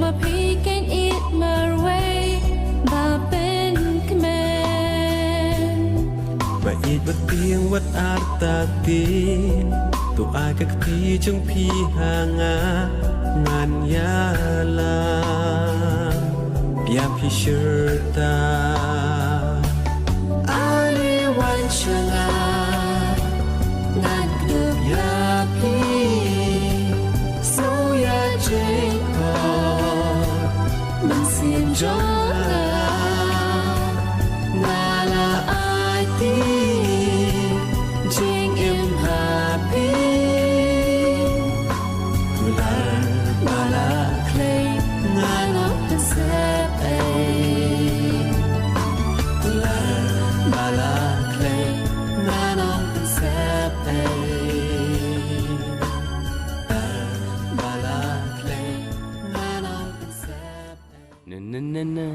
Phi ken it marwei ba pynkmen. Ba ïeit ba tieng wat artatien. To ai ka kti jong phi ha nga ngan ïalam. Biang phi shirta. Ale wan sha nga. Ngan kdup ïa phi. Sngewbha jingkor mynsiem jong nga. Nga la aiti jingim ha phi. Kular ba la khlei ngan ym pynsep ei. Kular ba la khlei ngan ym pynsep ei. Ba la khlei ngan ym pynsep ei. Na, na, na.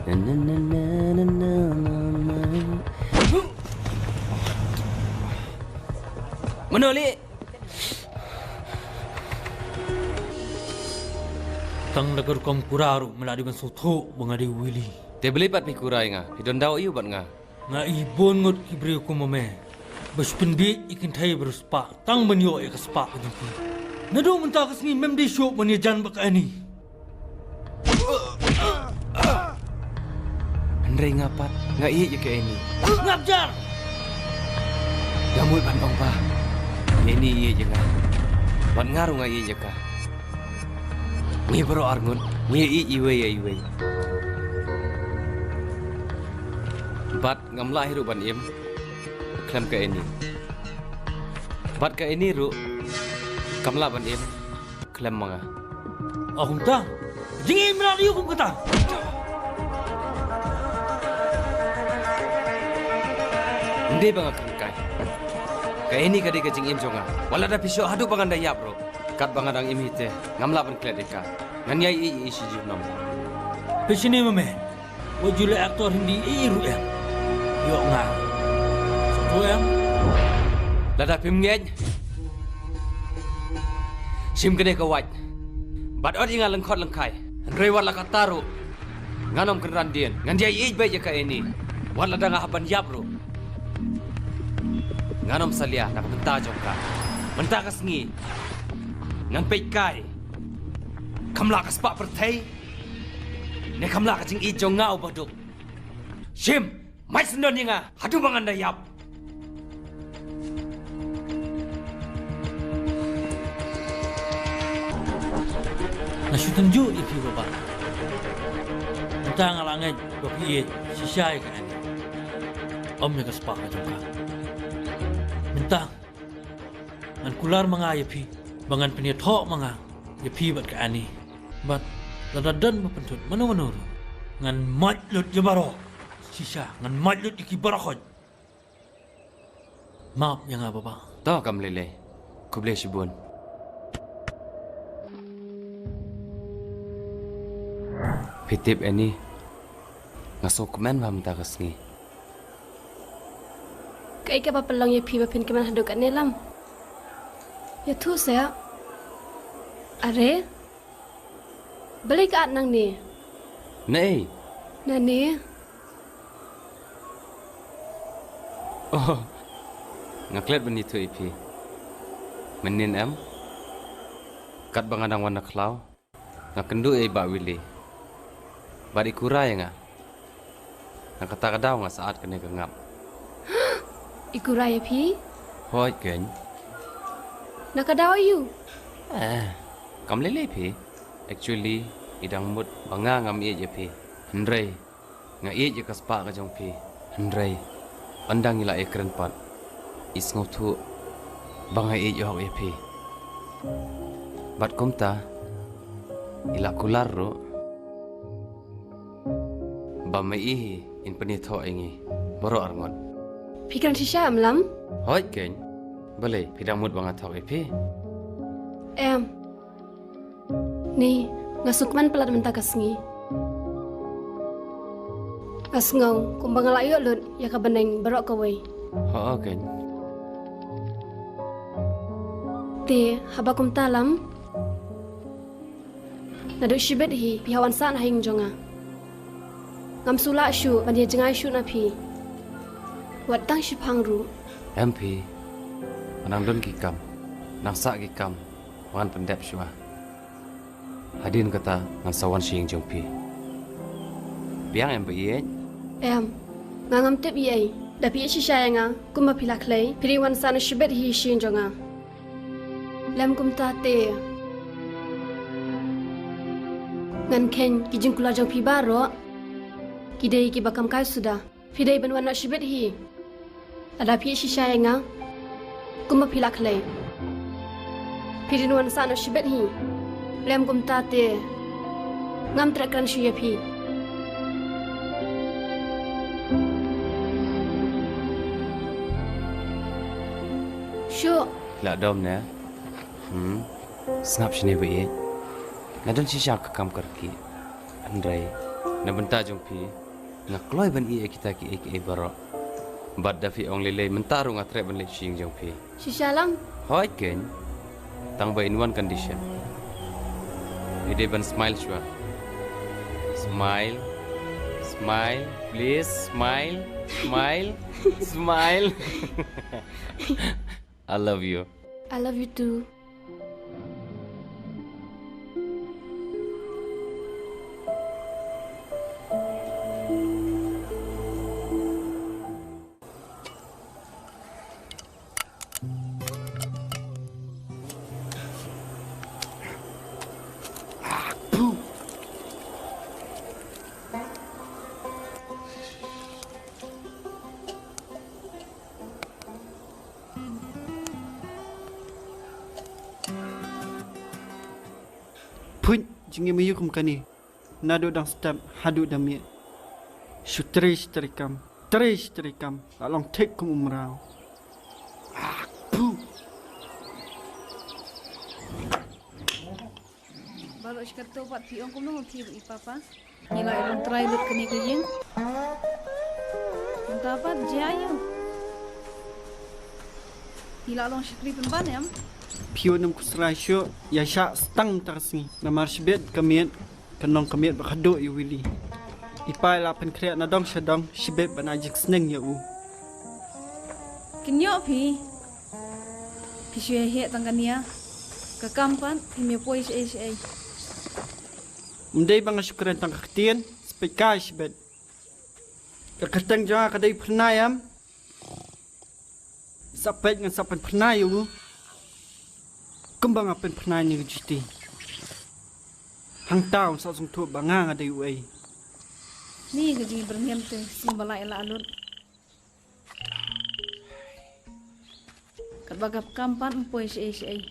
Na, na, na, na, na. Mano leh? Tang da ka rukom kura ruh me la dei ban sngewthuh ba nga dei u Willy. Te balei pat phi kura ïa nga? Phi don daw aïu bad nga? Nga i bun ngut ki briew kum ma me ba shu pynbiej ïa ki kynthei ba riewspah tang ban ïoh ïa ka spah ka jong ki. Naduh mynta ka sngi mem dei shuh ban ïajan bad ka Annie. Hynrei nga pat nga ïeit ïa ka Annie. Ngap jar! Nga mut ban ong ba ka Annie i ïeit ïa nga. Bad nga ruh nga ïeit ïa ka. Ngi baroh arngut ngi ïeit iwei ïa iwei. Bad ngam lah hi ruh ban im khlem ka Annie. Bad ka Annie ruh kam lah ban im khlem ma nga. Oh, kumta. Jingim mrad ïa kum kata. Ym dei ba nga kren kai. Ka Annie ka dei ka jingim jong nga. Wat lada phi shoh haduh ba ngan da ïap ruh. Katba nga dang im hi te ngam lah ban klet ïa ka. Ngan ïai ïeit ïa i shi junom. Phi shane ma me. Wat ju leh actor Hindi ei ei ruh em. Ïoh nga. Sngewthuh em? Lada phim ngeit, shim kane ka wait. Bad ot ïa nga lyngkhot lyngkhai. Hynrei wat la katta ruh ngan ym kynran dien. Ngan ïai ïeit beit ïa ka Annie. Wat lada nga hap ban ïap ruh ngan ym salia na ka bynta jong ka. Mynta ka sngi ngan peit kai. Kham lah ka spah pyrthei ne kham lah ka jingïeit jong nga u baduk. Shim, mait syndon ïa nga haduh ba ngan da ïap. Nga shu tynjuh ïa phi Baba. Mynta nga la ngeit ba phi ïeit shisha ïa ka Annie, ym ïa ka spah ka jong ka. Mynta ngan kular ma nga ïa phi ba ngan pynïathoh ma nga ïa phi bad ka Annie. Bad lada don ba pynthut mano mano ruh, ngan mait lut ïa baroh. Shisha ngan mait lut ïa ki baroh khoit. Map ïa nga Baba. To kam lei lei. Khublei shibun. Phi tip Annie, nga sngewkmen ba mynta ka sngi. Kaei kaba pynlong ïa phi ba phin kmen haduh katne lam? Ïathuh seh. Are? Balei ka at nangne? Naei? Nangne? Oh, nga klet ban ïathuh ïa phi. Mynnin em, katba nga dang wan na khlaw, nga kynduh ïa i Bah Willy bad i kura ïa nga. Na kata ka daw nga sah at kane ka ngap. I kura ïa phi? Hooid keiñ. Na ka daw aïu? Eh, kam lei lei phi. Actually i dang mut ba nga ngam ïeit ïa phi. Hynrei nga ïeit ïa ka spah ka jong phi. Hynrei ynda ngi la ïakren pat, i sngewthuh ba nga ïeit hok ïa phi. Bad kumta i la kular ruh ba ma i hi in pynïathoh ïa ngi baroh arngut. Phi kren shisha em Lam? Hooid keiñ. Balei, phi dang mut ba nga thok ïa phi? Em. Ni, nga sngewkmen palat mynta ka sngi. Nga sngew kumba nga la ïoh lut ïa ka bneng baroh kawei. Hooid keiñ. Te haba kumta Lam, Naduh shibit hi phi hap wan sah na ha ïing jong nga. Ngam sngewlah shuh ban ïa jngai shuh na phi. Wat tang shiphang ruh. Em phi. Nang don ki kam, nang sah ki kam ba ngan pyndep shuwa. Hadien kata ngan sa wan sha ïing jong phi. Biang em ba ïeit? Em. Nga ngam tip ei ei. Da phi ïeit shisha ïa nga kumba phi la khlei, phi dei wan sah na shibit hi sha ïing jong nga. Lem kumta te. Ngan kheiñ ki jingkular jong phi baroh. Ki dei kiba kam kai suda. Phi dei ban wan na shibit hi. Lada phi ïeit shisha ïa nga kumba phi la khlei, phi dei ban wan sah na shibit hi. Lem kumta te. Ngam treh kren shuh ïa phi. Shuh. La dom ne? Hmm. Sngap shane ba ïeit. Nga don shisha ka kam ka rkhie. Hynrei na bynta jong phi nga kloi ban ïeh ïa kita kiei kiei baroh. Bad da phi ong lei lei mynta ruh nga treh ban leit sha ïing jong phi. Shisha lang? Hooid keiñ. Tang ba in one condition. Phi dei ban smile shuwa. Smile. Smile. Please smile. Smile. Smile. I love you. I love you too. Phuit, jingim aïu kum kane. Naduh dang step haduh da miet. Shu trei shu trei kam, trei shu trei kam, la long thik kum u mraw. Baroh shi katta pat phi ong kumno ma phi bad i papa. Ngi la ïa long trai lut kane ka ïing. Mynta pat jia ïa u. Ngi la long shakri pynban em. Phi u nym kusrai shuh ïa shah stang ta ka sngi. Namar shibit ka miet ka nong ka miet ba khatduh ïa u Willy. I pa i la pynkhreh na dong sha dong shibit ban ai jingsneng ïa u. Kin ïoh phi. Phi shu heh tang kane ïa ka kam pat phim ïa poi shaei shaei. Ym dei ba nga shu kren tang ka ktien, sa peit kai shibit. Ka kyrteng jong nga ka dei Phyrnai em. Sa peit ngan sa pynphyrnai ïa u kumba nga pynphyrnai ïa ka Juti. Hangta un sa sngewthuh ba nga nga dei uei. Ni ka jingbyrngem te sngewbha la ïa la lut. Katba ka kam pat ym poi shaei shaei.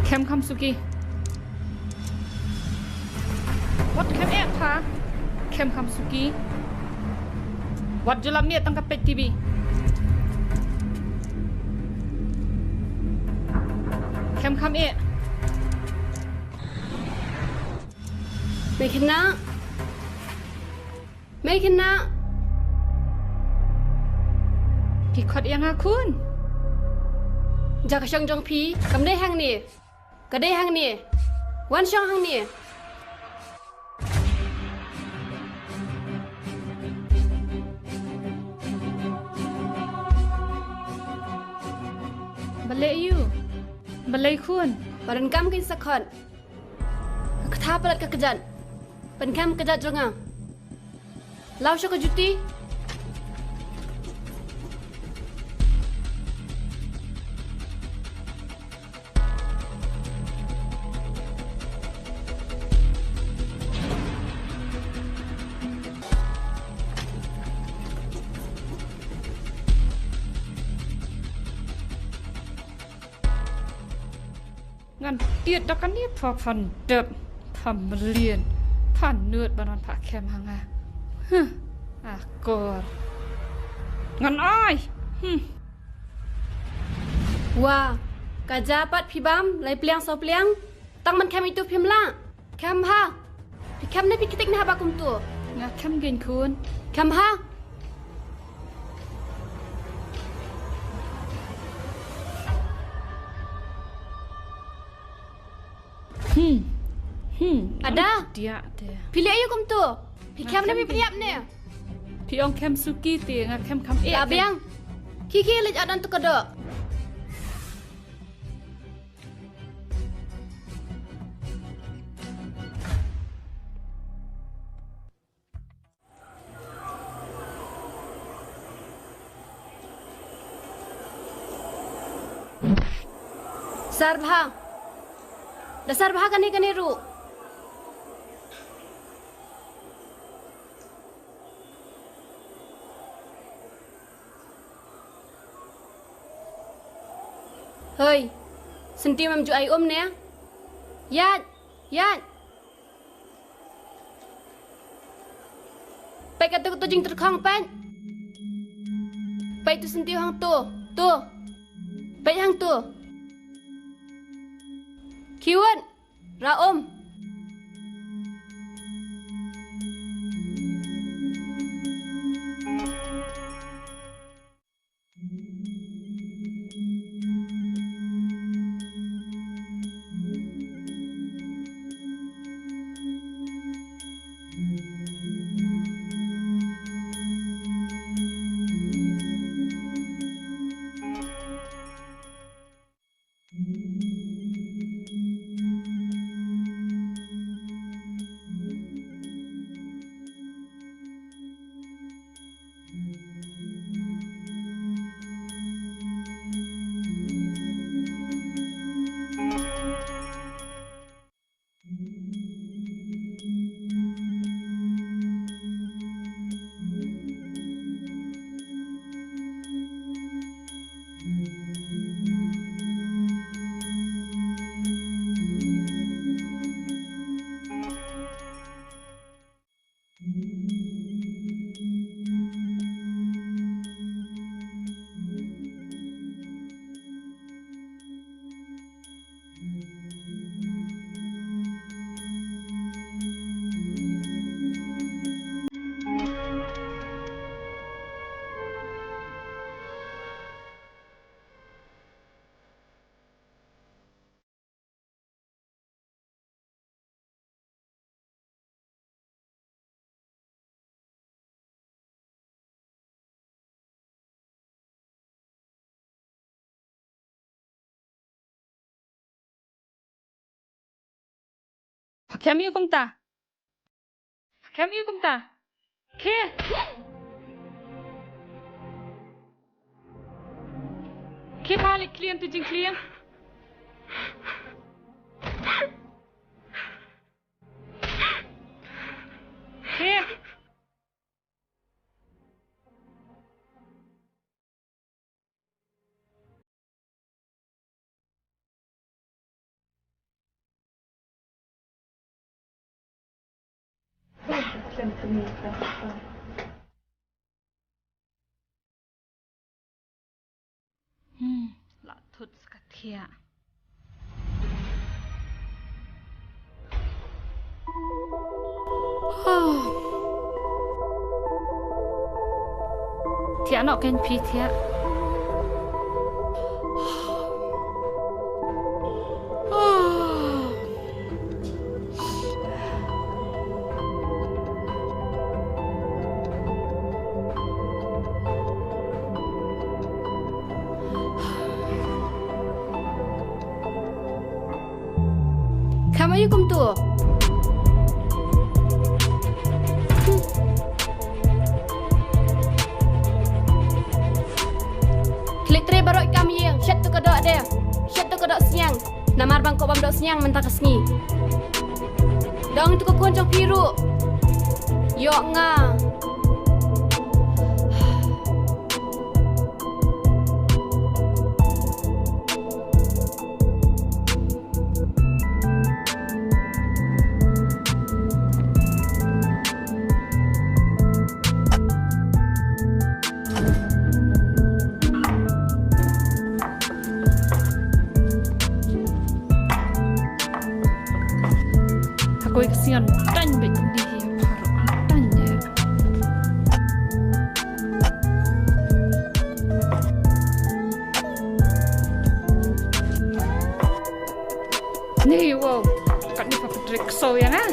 Khem kham suki. Wat khem eh pha. Khem kham suki. Wat ju lam miet tang ka peit T V. Khem kham eh. Mei khynnah. Mei khynnah. Phi khot ïa nga khun. Jaka shong jong phi kam dei hangne. Ka dei hangne. Wan shong hangne. Balei ïu? Balei khun? Ba donkam kein sa khot. Ka kata palat ka kjat. Pynkhem kjat jong nga. Law sha ka Juti. Ngan tied da kane pha phan dep, pha mlien, pha nud ban wan pha khem ha nga. Huh, akor. Ngan ai. Hmm. Wa, ka ja pat phi bam, lai pliang saw pliang. Tang man khem itu phim lah. Khem ha. Phi khem ne phi ktik ne haba kumtu. Nga khem gen khun. Khem ha. Hmm. Hmm. Ada. Dia te. Phi leh aïu kumtu. Phi khem ne phi pyrshah ne. Phi ong khem suki te nga khem kham eh. Biang. Ki ki leh adan tu ka doh. Sarbha. Da sarbha kane kane ruh. Hoi. Senti mam ju ai um ne. Ïaid, ïaid. Peit katu, katu jingtyrkhong peit. Peit tu senti hangtu, tu. Peit hangtu. Kiwat, ra um. Pha khem aïu kumta? Pha khem aïu kumta? Khie. Khie pha leit khlieh tu jingkhlieh. Khie. Hmm, la thut sa ka thiah. Thiah noh kein phi thiah. Khem aïu kumtu? Khie leit trei baroh i kam ïing, shet tu ka doh de, shet tu ka doh sniang. Namar ba nga kwah bam doh sniang mynta ka sngi. Dang tu ka khun jong phi ruh. Ïoh nga. Koi ka sian tang bit ni hi. Tang ya. Ni, wow. Katni ka Patrick so ya na.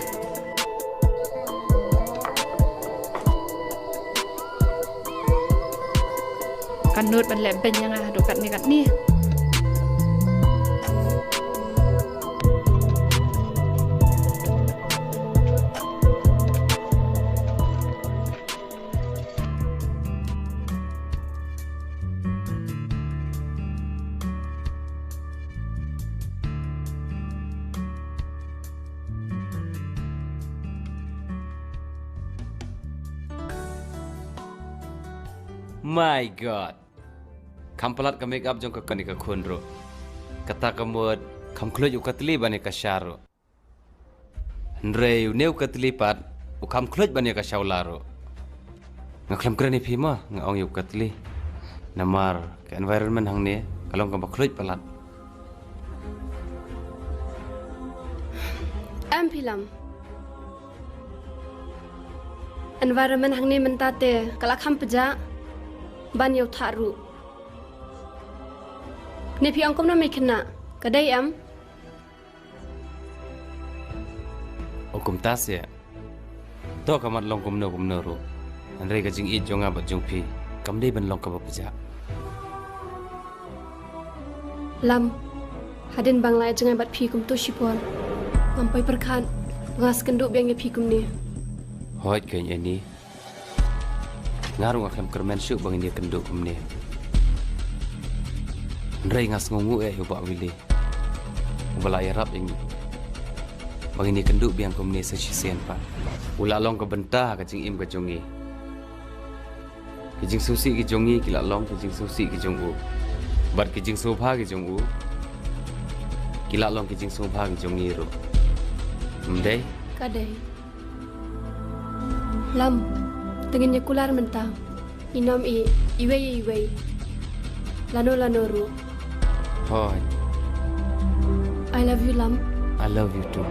Kan nud ban leh beiñ ïa nga haduh katne katne. My God. Kham palat ka make up jong ka kane ka khun ruh. Kata ka mut kham khluit u katli ban ïa ka sha ruh. Hynrei une u katli pat u kham khluit ban ïa ka shawla ruh. Nga khlem kren ïa phi ma, nga ong ïa u katli. Namar ka environment hangne ka long kaba khluit palat. Em phi Lam. Environment hangne mynta te ka la kham pjah ban ïa u thah ruh. Ne phi ong kumno Meikhynnah, ka dei em? O kumta seh. To ka mat long kumno kumno ruh, hynrei ka jingïeit jong nga bad jong phi kam dei ban long kaba pjah. Lam, hadien ba nga la ïajngai bad phi kumto shipor, ngam poi pyrkhat ba nga sa kynduh biang ïa phi kumne. Hooid keiñ Annie. Nga ruh nga khlem kyrmen shuh ba ngin ïakynduh kumne. Hynrei nga sngewnguh ïa u Bah Willy, uba la ïarap ïa ngi ba ngin ïakynduh biang kumne sa shisien pat. U la long ka bynta ha ka jingim ka jong ngi. Ki jingsngewsih ki jong ngi ki la long ki jingsngewsih ki jong u, bad ki jingsngewbha ki jong u ki la long ki jingsngewbha ki jong ngi ruh. Ym dei? Ka dei. Lam, te ngin ïakular mynta. Ngin ym ïeh iwei ïa iwei, lano lano ruh. Hooid. I love you Lam. I love you too.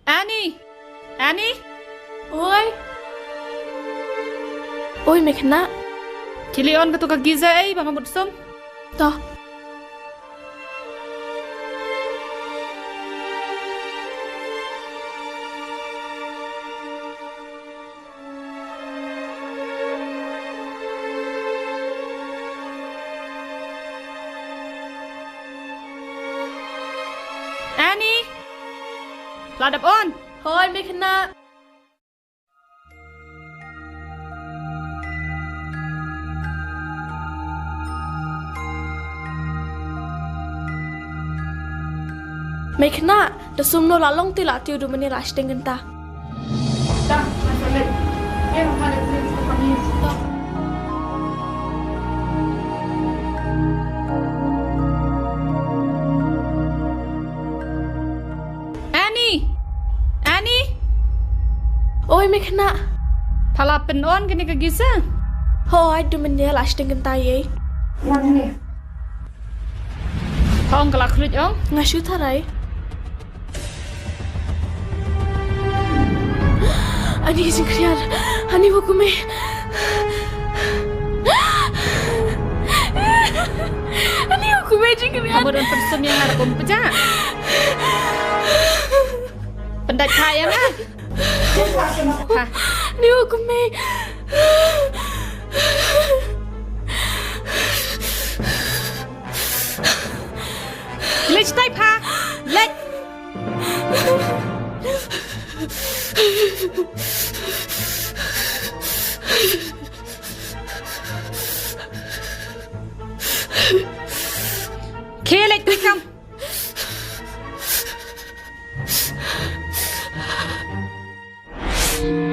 Annie! Annie! Oi! Oi, Meikhynnah. Khie leit on kato ka geyser ei ba nga mut sum. To. Annie! La dep on. Hooid, Meikhynnah. Meikhynnah, da sum noh, la long te la tiew, da mynne la shiteng kynta. Annie! Annie! Oi, Meikhynnah. Pha la pyn-on kane ka geyser? Hooid, da mynne la shiteng kynta ei. Pha ong ka la khluit ong? Nga shu tharai. Ani jingkhriat. Ani wa kumne. Ani wa kumne jingkhriat. Ka mut un pynsum ïa nga da kum pjah. Pyndait pha ïa nga. Ha. Ani wa kumne. Leit stai pha. Leit. Khie leit phi kam.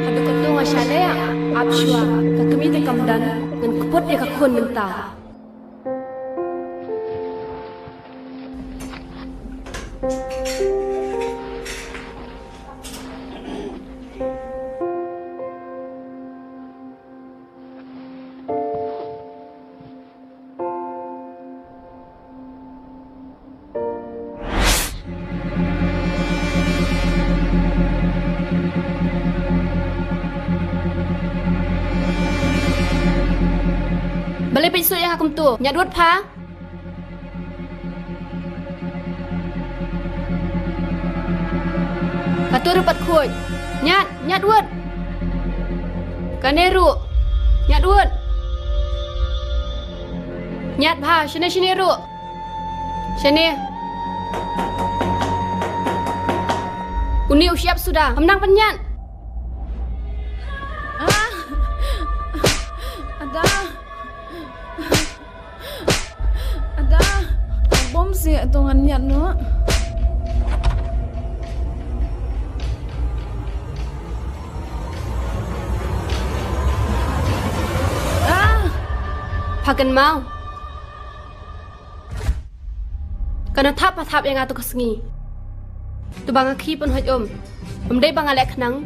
Haduh katno nga shah leh, ap shuwa, ka kmie te kam don, ngan kput ïa ka khun mynta. Leh peit shuh ïa nga kumto. Ñiad wut pha. Kato ruh pat khuid. Ñiad, ñiad wut. Kane ruh. Ñiad wut. Ñiad bha, shane shane ruh. Shane. Une u shyiap suda, ym nang pynñiad. Ah! Ada. Ada. Bom si tu ngan ñiad noh. Ah! Pha kynmaw. Kan thap, pha thap ïa nga tu ka sngi. Tu ba nga khie pynhoit um. Ym dei ba nga leh khnang.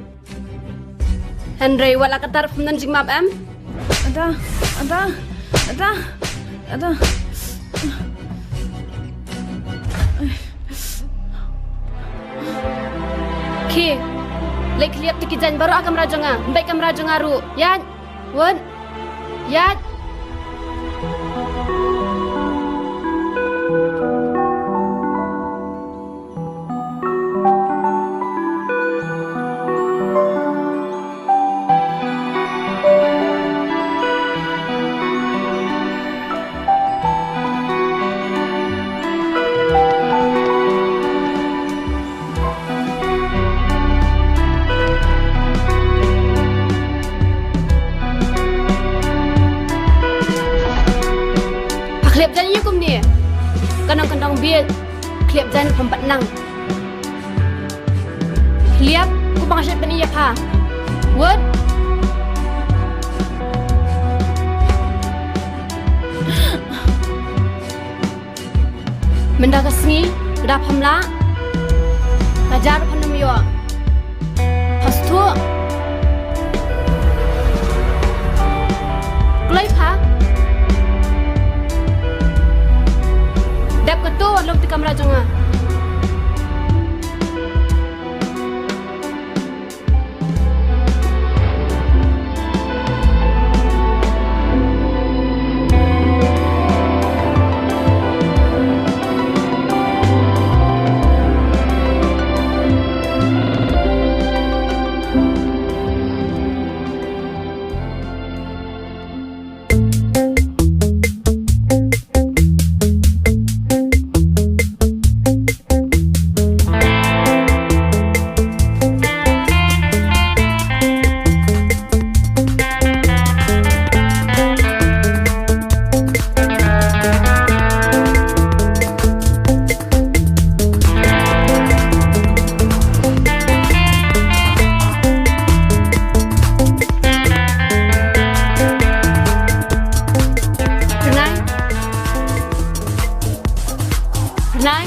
Hynrei wat la katta phim don jingmap em. Ada, ada, ada, ada. Khie. Leh khlieh tu ki jaiñ baroh ha kamra jong nga. Beit kamra jong nga ruh. Ïaid. Wut. Ïaid. Pha khlieh jaiñ ïa kumne. Ka nong ka nong bieit. Khlieh jaiñ pha ym pat nang. Khlieh, ko bang shet ban ïa pha. Wut. Mynta ka sngi, lada pham lah, ka jar phan ym ïoh. Pha sngewthuh. Kloi pha. Dep kato, lum ti kamra jong nga. Rnai. Rnai.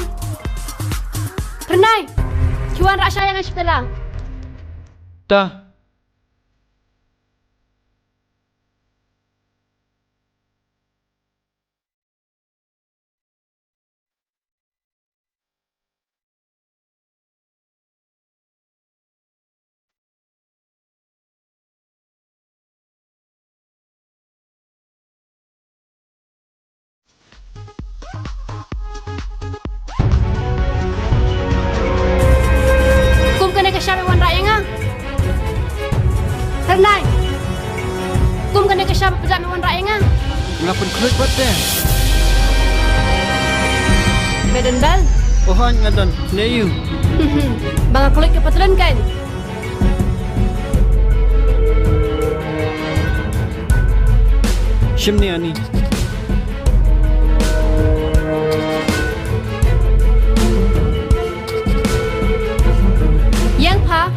Rnai. Ki wan rah sha ïa nga shi pela. Ta. Kum kane ka shap me wan rah ïa nga. Rnai. Kum kane ka shap pajah me wan rah ïa nga. Nga pynkhluit pat te. Me don bel? Oh, hooid nga don. Ne ïu. Ba nga khluit ka patlun kan. Shim ni ani. Ïeng pha.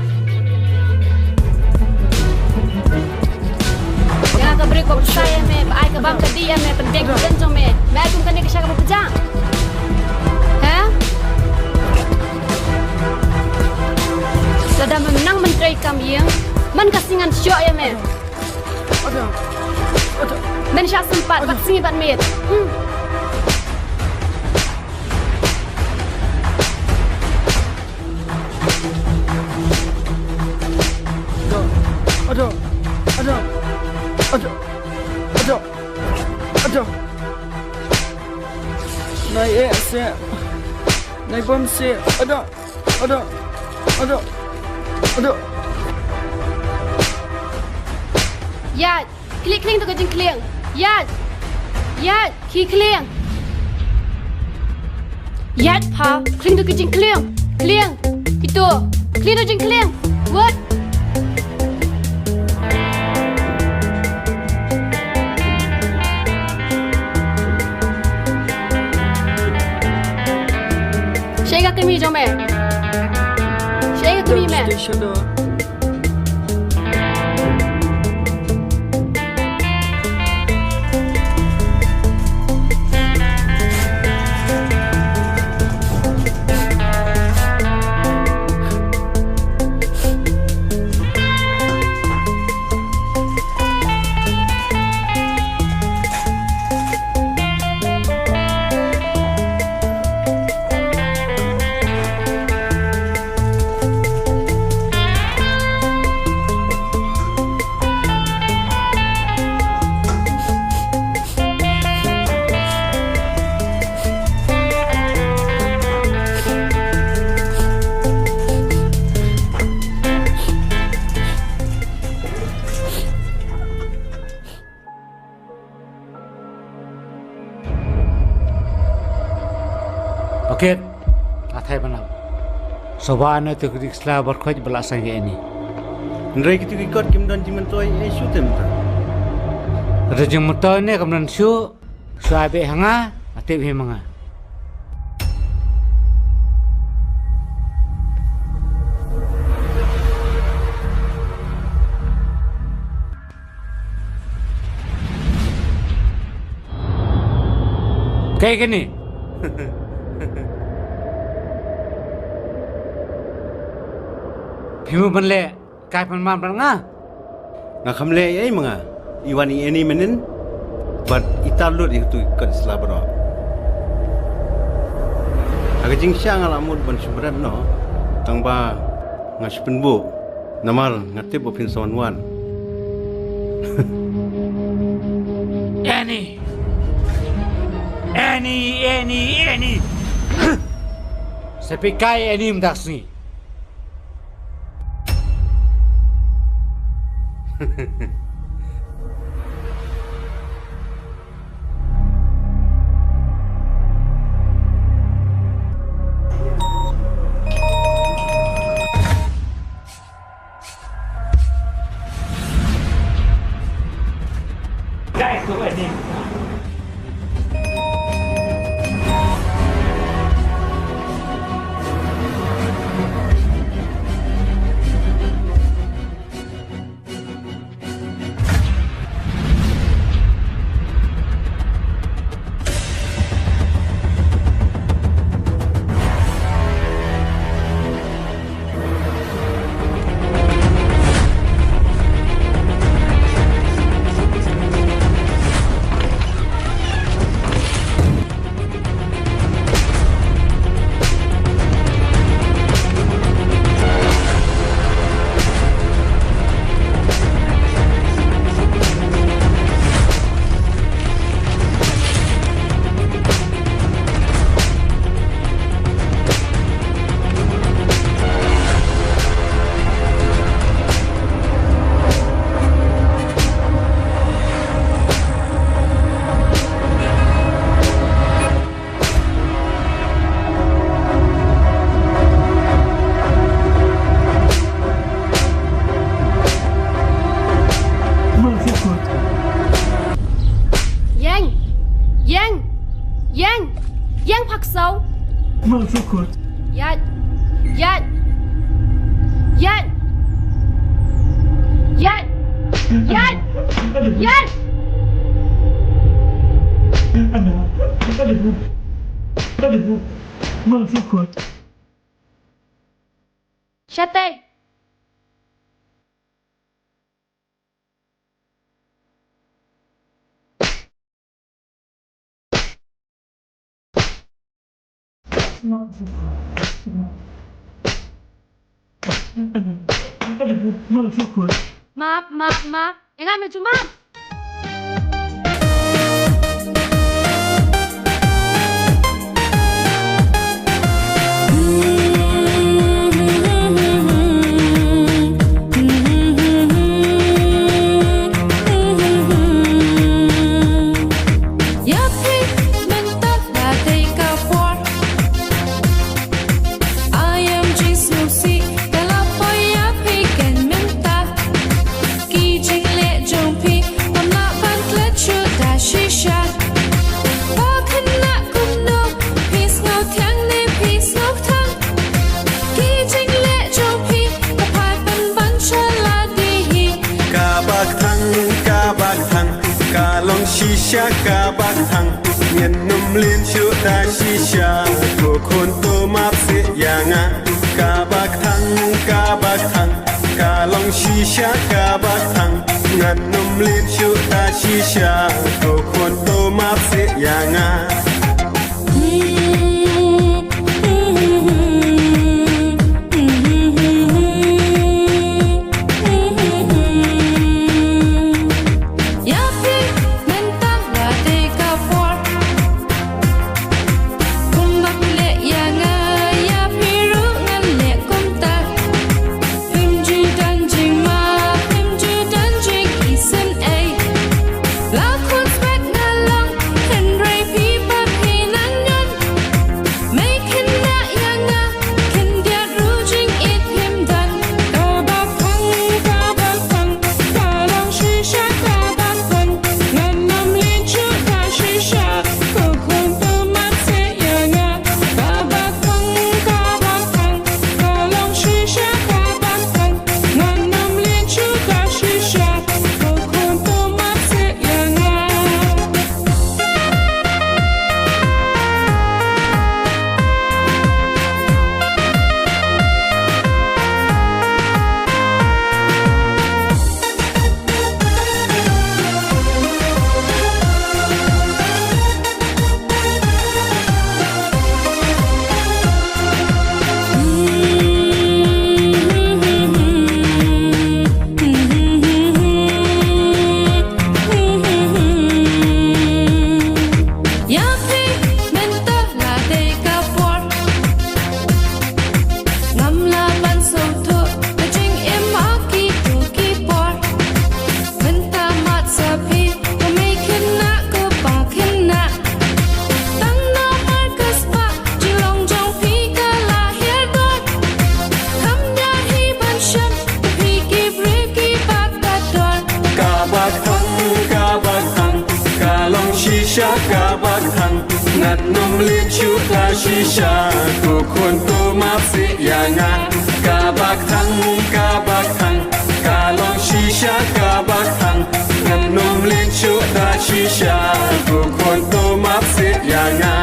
Ïa ka briew ba pynshai ïa me, ba ai ka bam ka dih ïa me, pynbiang ka jen jong me. Me ai kum kane ka shap kaba pajah. Ha? Lada mem nang myntrei kam ïing, man ka sngi ngan shoh ïa me. Men shah sympat bad sngi bad miet. Hmm. Aduh. Aduh. Aduh. Aduh. Aduh. Eh, se. Nai bom se. Ado. Ado. Ado. Ado. Ïaid. Khlieh khlieng to ka jingkhlieng. Ïaid. Ïaid. Khie khlieng. Ïaid pha. Khlieh to ka jingkhlieng. Khlieng. Kito. Khlieh to jingkhlieng. Wut. Shaei ka kmie jong me? Shaei ka kmie me? Paket, athai banam. Soba ano tu kri sla bar khoj bala sang ye ni. Ndrai kitu ki kot kim don jimantoi e shutem ta. Kata jimantoi ne kam don shu, shu abe hanga, atip hi manga. Kaei kane? Phi mut ban leh kai pynmam bad nga? Nga kham leh ei ma nga. I wan i Annie mynnin bad i tar lut ïa katu ka sla baroh. Ha ka jingshisha nga la mut ban shu bret noh tang ba nga shu pynbuh. Namar nga tip ba phin sa wan wan. Annie! Annie, Annie, Annie! Sa peit kai Annie mynta ka sngi. Ïeng! Ïeng! Ïeng! Ïeng, Paksaw! Ïaid! Ïaid! Ïaid! Ïaid! Ïaid! Ïaid! Shatei! Map, map, map. Engai me jumap. Ta shisha, ko khun to map seh ïa nga. Kaba kthang, kaba kthang, ka long shisha kaba kthang. Ngan ym lynshuk ta shisha, ko khun to map seh ïa nga. Ïa phi mynta la dei ka por. Kumba phi leh ïa nga, ïa phi ruh ngan leh kumta. Phim ju don jingma, phim ju don jingisynei. La khun spet nga long, hynrei phi pat phi nang ñion. Mei khynnah ïa nga, khyndiat ruh jingit phim don. Kaba kthang, kaba kthang, ka long shisha kaba kthang. Ngan ym lynshuk ta shisha, ko khun to map seh ïa nga. Kaba kthang, kaba kthang, ka long shisha kaba kthang. Ngan ym lynshuk ta shisha, ko khun to map seh ïa nga. Ïa phi mynta la dei ka por. Ngam lah ban sngewthuh ka jingim ha kito ki por. Mynta mat sa phi, ko mei khynnah ko pa khynnah. Tang namar ka spah jinglong jong phi ka la hiar dor. Kham ïa hi ban shem, ko phi ki briew kiba kordor. Kaba kthang, kaba kthang, ka long shisha kaba kthang. Ngan ym lynshuk ta shisha, ko khun to map seh ïa nga. Kaba kthang, kaba kthang, ka long shisha kaba kthang. Ngan ym lynshuk ta shisha, ko khun to map seh ïa nga.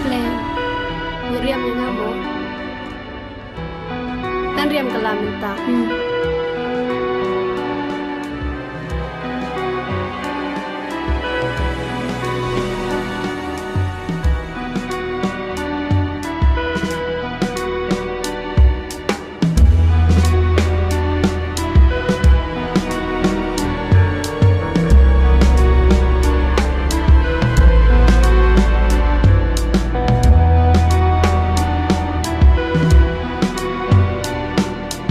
Play. Muriam ïa nga mo. Ngan riam ka la mynta. Hmm.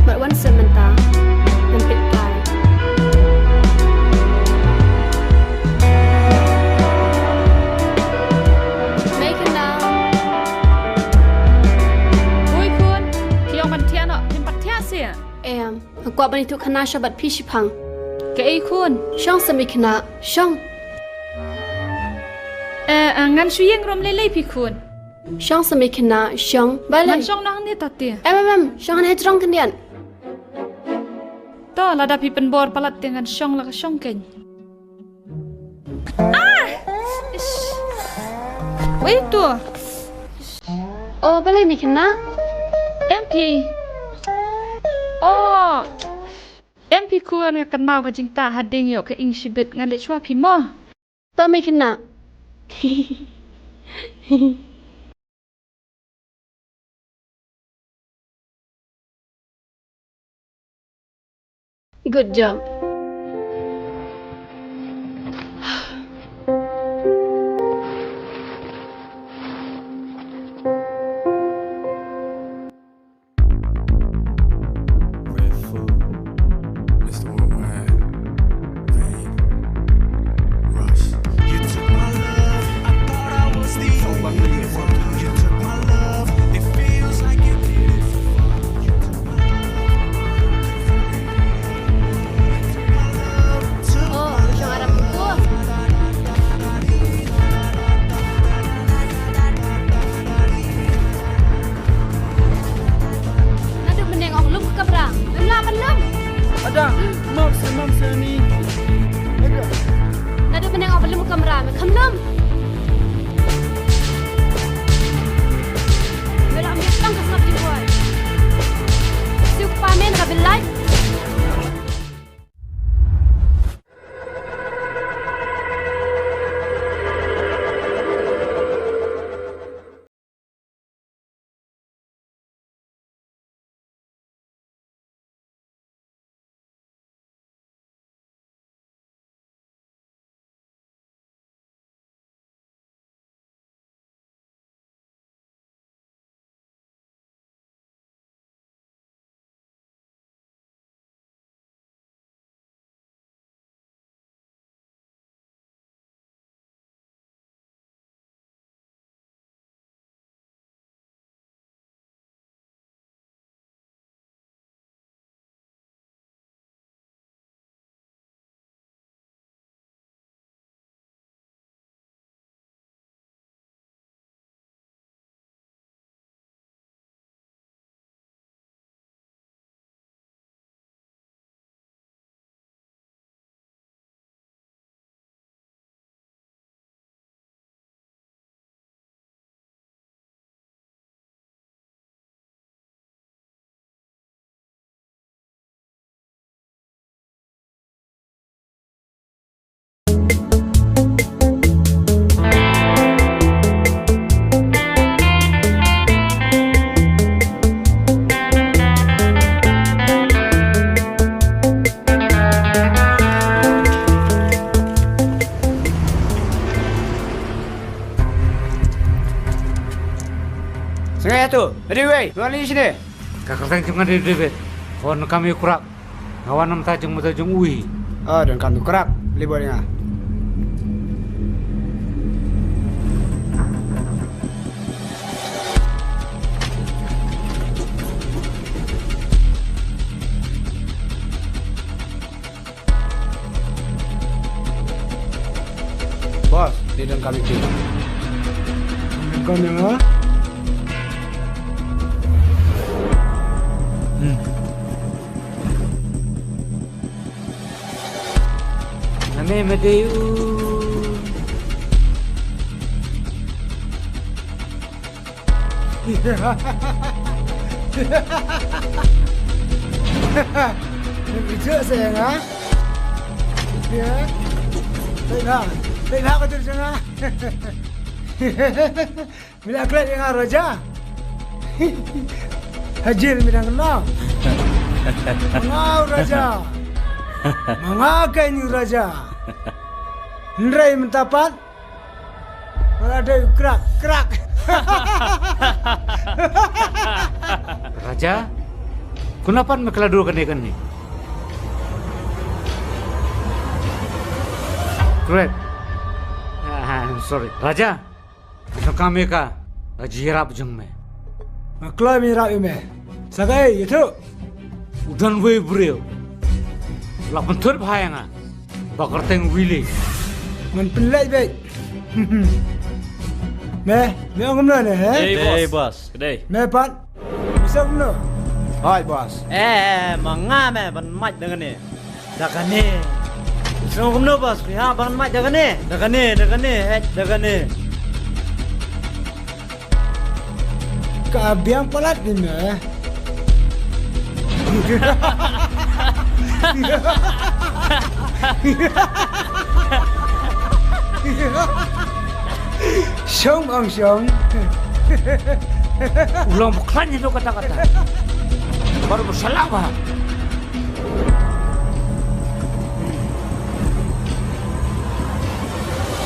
Bad wan seh mynta, ngan peit kai. Mei khynnah. Oi khun, phi ong ban thiah noh, phim pat thiah seh. Em, nga kwah ban ïathuh khana sha bad phi shiphang. Kaei khun? Shong seh mei khynnah, shong. Eh, eh, ngan shu ïeng rum lei lei phi khun. Shong sa me khynnah, shong. Balei? Ngan shong noh hangne tati. Em, em, em, shong hangne jrong khyndiat. To, lada phi pynbor palat te ngan shong la ka shong keiñ. Ah! Ish. Wei tu. Oh, balei me khynnah? Em phi. Oh. Em phi khun, nga kynmaw ka jingtah hadien ïoh ka ing shibit, ngan leit shuwa phi mo. To me khynnah. Good job. Red Food, Mister Worldwide, Vane, Rush. You took my love, I thought I was the only one. You took my love, it feels like you did it for fun. You took my love, you took my love, took my love. Naduh mynne nga ong lum ka kamra, mem lah ban lum. Ada, map se, map se ni. Ada. Naduh mynne nga ong lum ka kamra, me kham lum. Me lah ambil tang ka sngap jingkwai. Siew kpa me na ka bill light. Sngewbha ïa tu. Ready wei, wan ïa shine. Ka kyrteng jong nga dei David. Hon kam ïa u Krak. Nga wan na bynta jong u, bynta jong u hi. Ah, don kam u Krak. Leit bad nga. Boss, dei don kam ïa phi. Don kam ïa nga? Hmm. Name me dei u. Bijak sayang, ha? Ya. Baiklah. Baiklah, kau terus, ha? Bila klet dengan raja. Hajir minang kenal. Mengau raja. Mengakai ni raja. Nrai mentapat. Ora dei u Krak, Krak. Raja, kano pat me kylla dur kane kane? Krak. Ah, I'm sorry. Raja, nga donkam ïa ka, ka jingïarap jong me. Nga kloi ban ïarap ïa me. Sa kaei, ïathuh. U don uwei u briew. La pynthut bha ïa nga. Ba kyrteng Willy. Ngan pynleit beit. Me, me ong kumno ne, he? Dei, boss. Dei, boss. Dei. Me pat. Me ong kumno? Hooid, boss. Eh, eh, ma nga me ban mait da kane. Da kane. Me ong kumno, boss? Phi hap ban mait da kane. Da kane, da kane, eh, da kane. Ka biang palat ni me. Shong ang shong. U long ba khlaiñ hi to kata kata. Baroh ba shala ba.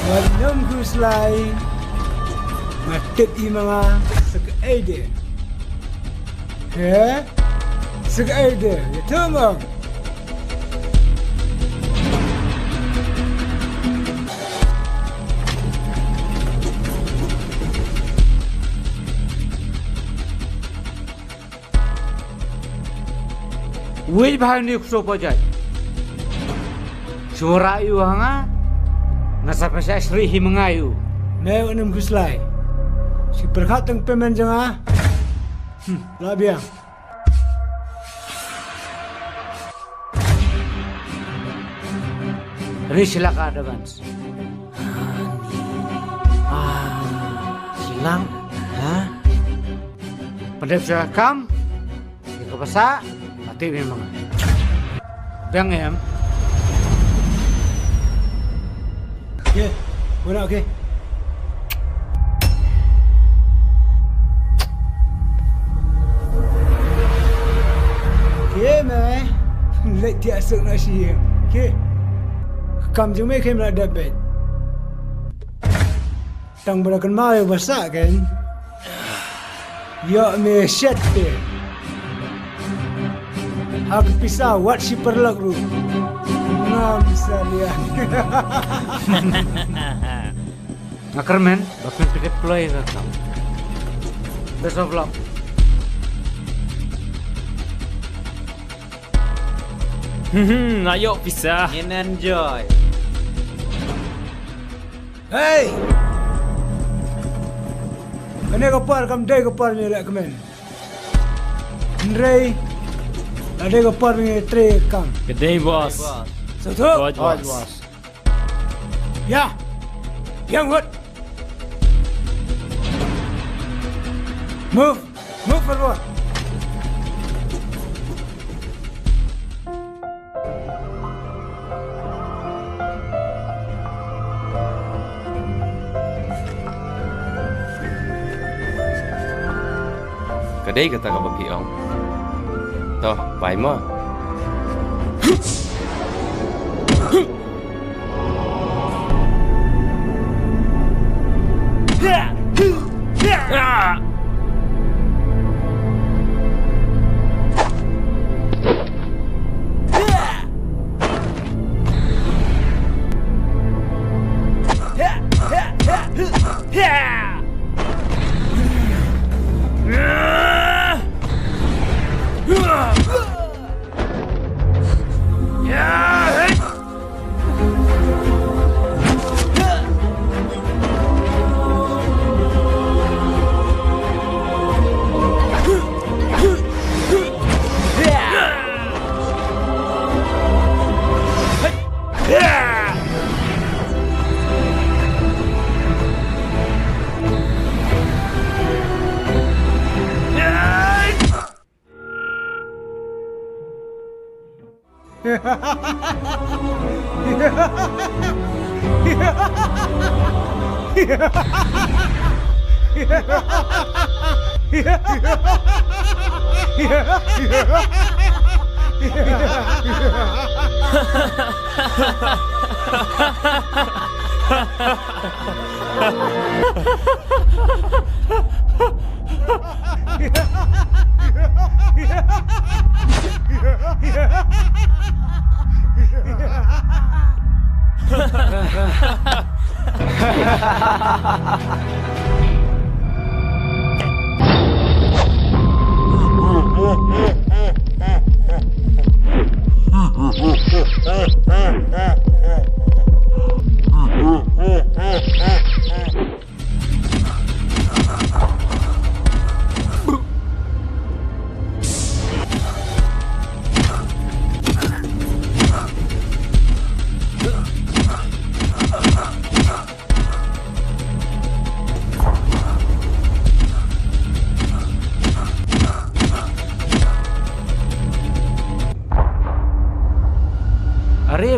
Wat nym khuslai. Nga tip ïa ma nga sa kaei de. He? Sa kaei de? Ïathuh ma nga. Wei bha ni kso pajai. Sura yu hanga. Nga sa pasa sri hi mengayu. Me unem kuslai. Si perkhat teng pemen janga. Hmm, la biang. Ri silaka advance. Ah, silang, ha? Pendep sa kam, ïa ka basa, mati memang. Dang em. Okey, guna okey. Okey, me. Lek tiak suk na shi. Okey. Kam jong me khem la debet. Tang bra kan mai basa kan. Ïa me shet te. Ha ka pisa wat shi paralok ruh. Ngam salia. Nga kyrmen ba pynpeit play ka kam. Best of luck. Hmm, ayo pisa. Ngin enjoy. Hey! Kane ka por kam dei ka por ngi leh kmen. Hynrei ka dei ka por ngi trei kam. Ka dei, boss. Satu. Hooid, boss. Hooid, boss. Ya. Yang hut. Move. Move forward. Ka dei kata kaba phi ong. To, bye mo.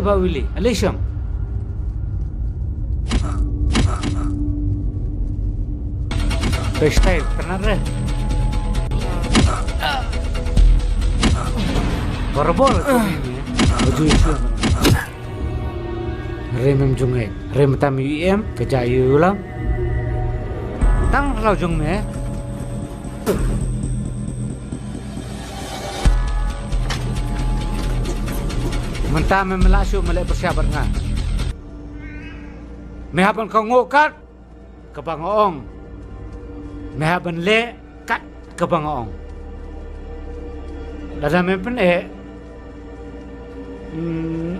Ba wili, alisham. Peshtai, tanare. Barabor, baju isu. Remem jungai, rem tam yu em, keja yu lam. Tang rau jung me. Mynta me mela shu mele bersyabar nga. Me haban kau ngokar. Kaba nga ong. Me hap ban leh kat kaba nga ong. Lada mem pyneh. Hmm.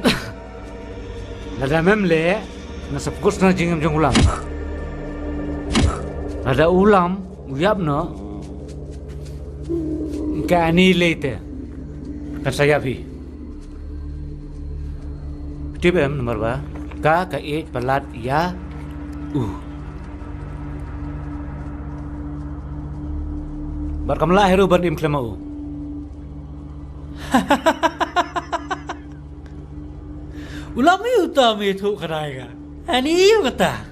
Lada mem leh. Nga sap kus na jingim jong u lam. Lada u lam u ïap noh. Ka ani lei te. Kan sa ïap hi. Tip em namar ba ka ka ïeit palat ïa u. Bad kam lah hi ruh ban im khlem ma u. U lam ïa uta me thuh kdai ka. Ani ïa kata.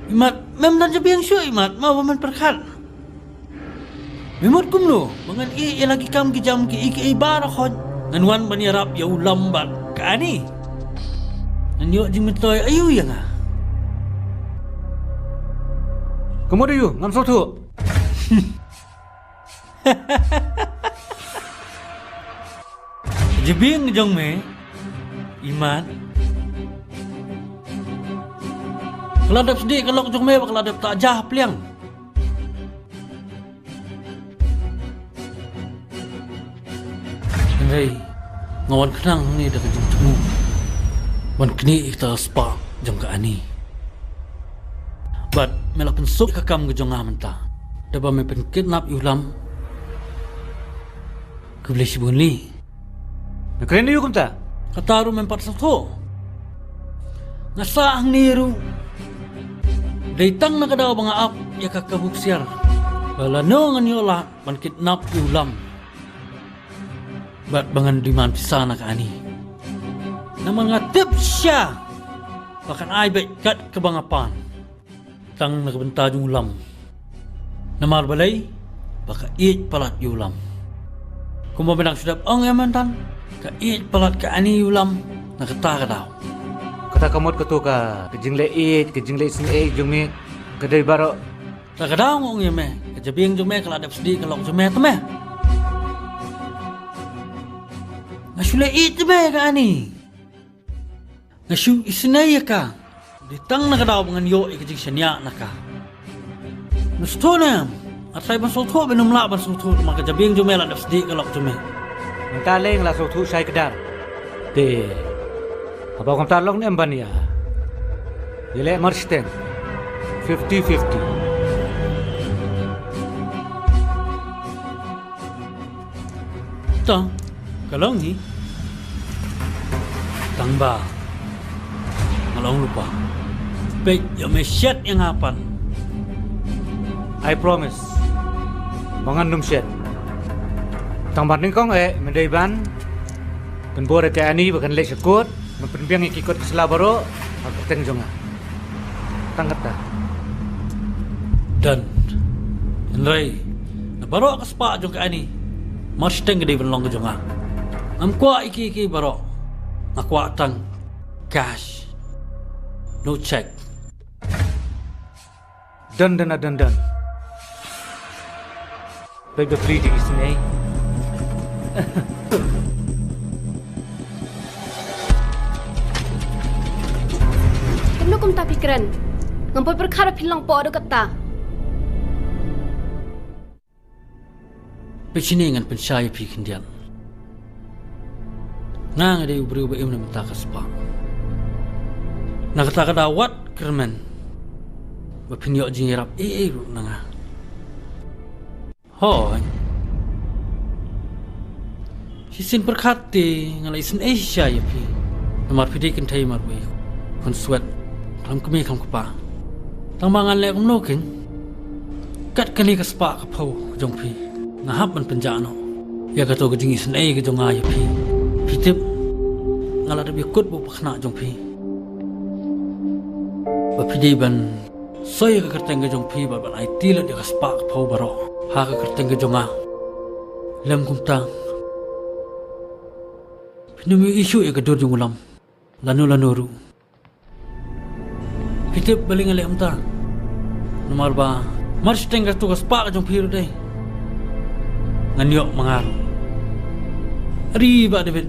Imat, mem don jabieng shuh imat, ma ba men pyrkhat. Me mut kumno ba ngan ïeh ïa la ki kam ki jam kiei kiei baroh khoit. Ngan wan ban ïarap ïa u lam bad ka ani. Ngan ïoh jingmyntoi aïu ïa nga? Ka mut aïu, ngam sngewthuh. Jabieng jong me imat. Ka la dep sdieh ka lok jong me ba ka la dep ta ja ha pliang. Hynrei nga wan khnang hangne da ka jingthmu ban knieh ïa kata ka spah jong ka ani. Bad me la pynsuk ïa ka kam ka jong nga mynta da ba me pynkidnap ïa u lam. Khublei shibun Li. Na kren ïa u kumta. Kata ruh mem pat sngewthuh. Nga sah hangne ruh. Dei tang na ka daw ba nga ap ïa ka kabu ksiar. Ba lano ngan ïoh lad ban kidnap ïa u lam. Bad ba ngan demand pisa na ka ani. Namar nga tip shisha ba kan ai beit kat kaba nga pan. Tang na ka bynta jong u lam. Namar balei ba ka ïeit palat ïa u lam. Kumba me dang shu dep ong ïa mynta ka ïeit palat ka ani ïa u lam na kata ka daw. Kata ka mut kato ka, ka jingleh ïeit, ka jingleh isynei jong me ka dei baroh. Kata ka daw nga ong ïa me, ka jabieng jong me ka la dep sdieh ka lok jong me te me. Nga shu leh ïeit te me ka ani. Nga shu isynei ïa ka. Dei tang na ka daw ba ngan ïoh ïa ka jingshaniah na ka. Nga sngewthuh ne em? Nga trai ban sngewthuh ba ym lah ban sngewthuh namar ka jabieng jong me la dep sdieh ka lok jong me. Mynta lei nga la sngewthuh shai kdar. Te haba kumta long ne em ban ïa, ïaleh marshiteng. Fifty fifty. Tang, ka long hi. Tang ba nga long lypa. Peit ïa me shet ïa nga pat. I promise ba ngan ym shet. Tang ba nyngkong eh me dei ban pynbor ïa ka ani ba kan leit sha kut. Ban pynbiang ïa ki kot ki sla baroh ha ka kyrteng jong nga. Tang kata. Done. Hynrei na baroh ka spah jong ka ani, marshiteng ka dei ban long ka jong nga. Ngam kwah ïa ki, ïa ki baroh. Nga kwah tang cash. No check. Done, done, done, done. Peit ba phi dei isynei. Kumno kumta phi kren? Ngam pat pyrkhat ba phin long pop haduh katta. Peit shane ngan pynshai ïa phi khyndiat. Nga nga dei u briew ba im na bynta ka spah. Na kata ka daw wat kyrmen ba phin ïoh jingïarap ei ei ruh na nga. Hooid. Shisien pyrkhat te nga la isynei shisha ïa phi. Namar phi dei kynthei marwei, khun swet, khlem kmie khlem kpa. Tang ba ngan leh kumno kein? Kat kane ka spah ka phew ka jong phi nga hap ban pynjah noh ïa kato ka jingisynei ka jong nga ïa phi. Phi tip, Nga la dep ïakut bad u pakhynnah jong phi ba phi dei ban soi ïa ka kyrteng ka jong phi bad ban aiti lut ïa ka spah ka phew baroh ha ka kyrteng ka jong nga. Lem kumta phin ym ïoh issue ïa ka dur jong u Lam lano lano ruh. Phi tip balei nga leh kumta? Namar ba mar shiteng katto ka spah ka jong phi ruh dei ngan ïoh ma nga ruh. Ari Bah David.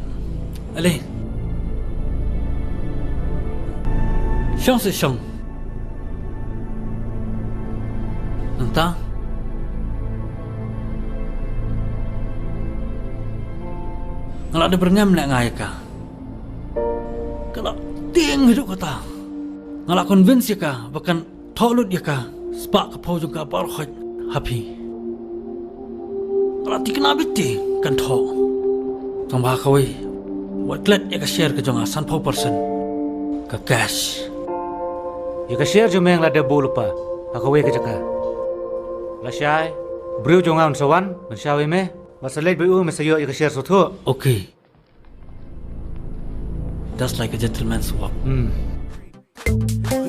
Ale. Shong se shong. Nangta nga la dep byrngem leh nga ïa ka. Ka la tieng haduh katta. Nga la convince ïa ka ba kan thoh lut ïa ka spah ka phew jong ka baroh khoit ha phi. Nga la thikna bitti kan thoh. Tang ba kawei, wat klet ïa ka share ka jong nga sanphew percent ka cash. Ïa ka share jong me nga la dep buh lypa ha kawei ka jaka. Lashai briew jong nga un sa wan ban shaw ïa me. Bad sa leit bad u me sa ïoh ïa ka share shuh shuh. Okay. Just like a gentleman's word. Hmm.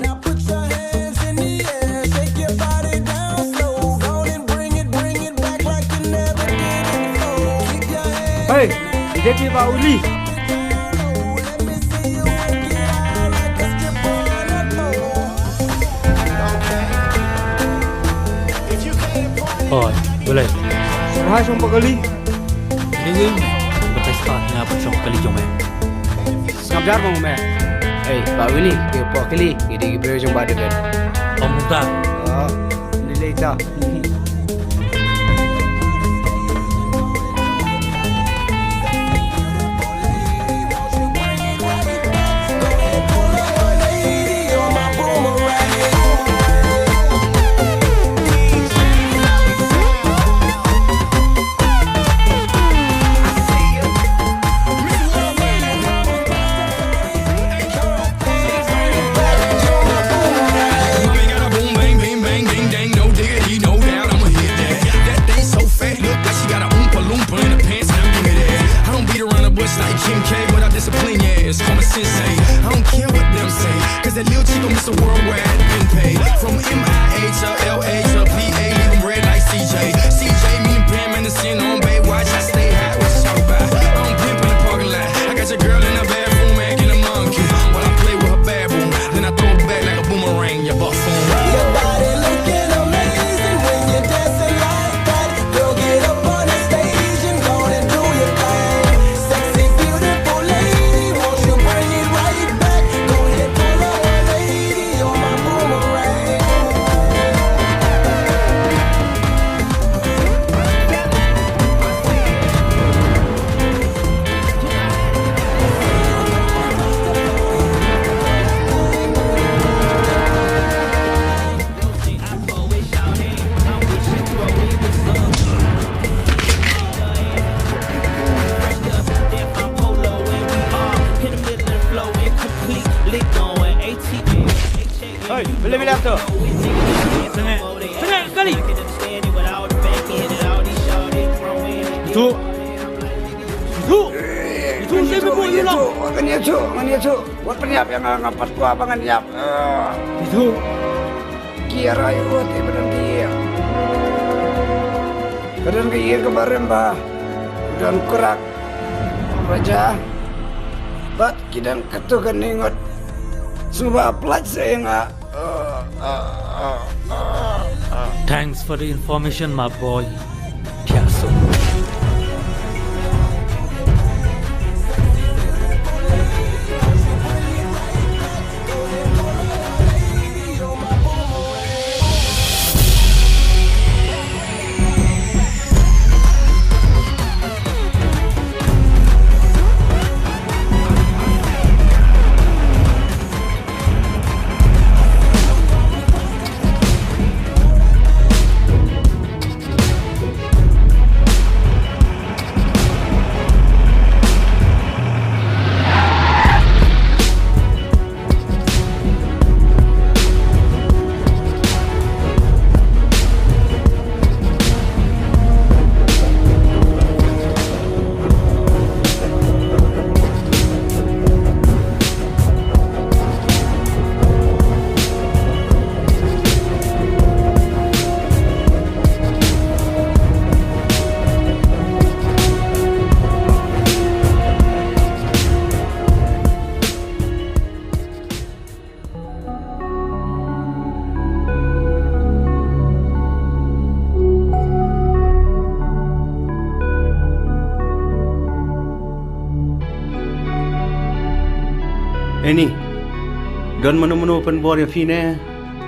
Now put your hands in the air, shake your body down slow. Go on and bring it, bring it back like you never did it before. Keep your hands Hey, D J P Bah Willy. Let me see you work it out like a stripper on a pole. Oi, Willy. Hai, shong pokoli. Liwi, batai spa nga pun shong kali jong me. Sngap jar mo me. Hey, Bah Willy, ke pokoli, ngi dei ki briew jong Bah David. Om ta. Ah, ni lei ta. Mommy got a boom, bang, bang, bang, ding, dang, no diggity, no doubt, I'ma hit that. That thing so fat, look like she got a Oompa Loompa in her pants, and I'm giving that. I don't beat around the bush like Kim K, but I discipline, yeah, it's common sense, hey. I don't care what them say, 'cause that little chick gon' miss a worldwide, been paid. From M I A to L A to P A, leave 'em red like C J. C J, me and Pam Anderson on Baywatch, I stay high, what you talk about? I don't pimp in the parking lot, I got your girl in the bathroom acting a monkey, while I play with her baboon. Then I throw it back like a boomerang, you buffoon. Your body looking amazing when you're dancing like that. Girl, get up on the stage and go on and do your thing. Sexy, beautiful lady, won't you bring it right back? Go ahead, pull up, lady, you're my boomerang. Hei, bila-bila tu. Sengit. Sengit kali. Itu. Itu. Itu saya buat you lang. Ngan ïa chu, ngan ïa chu. Wat pynïap ïa nga, nga pat kwah ba ngan ïap. Itu. Ki ïa rai u te ba don ki ïing. Ba don ki ïing kaba rim ba don krak raja. Bad ki don katto katne ngut. Sngewbha pynlait sa ïa nga. Thanks for the information, my boy. Thiah suk. Eni, don mano mano pynbor ïa phi ne?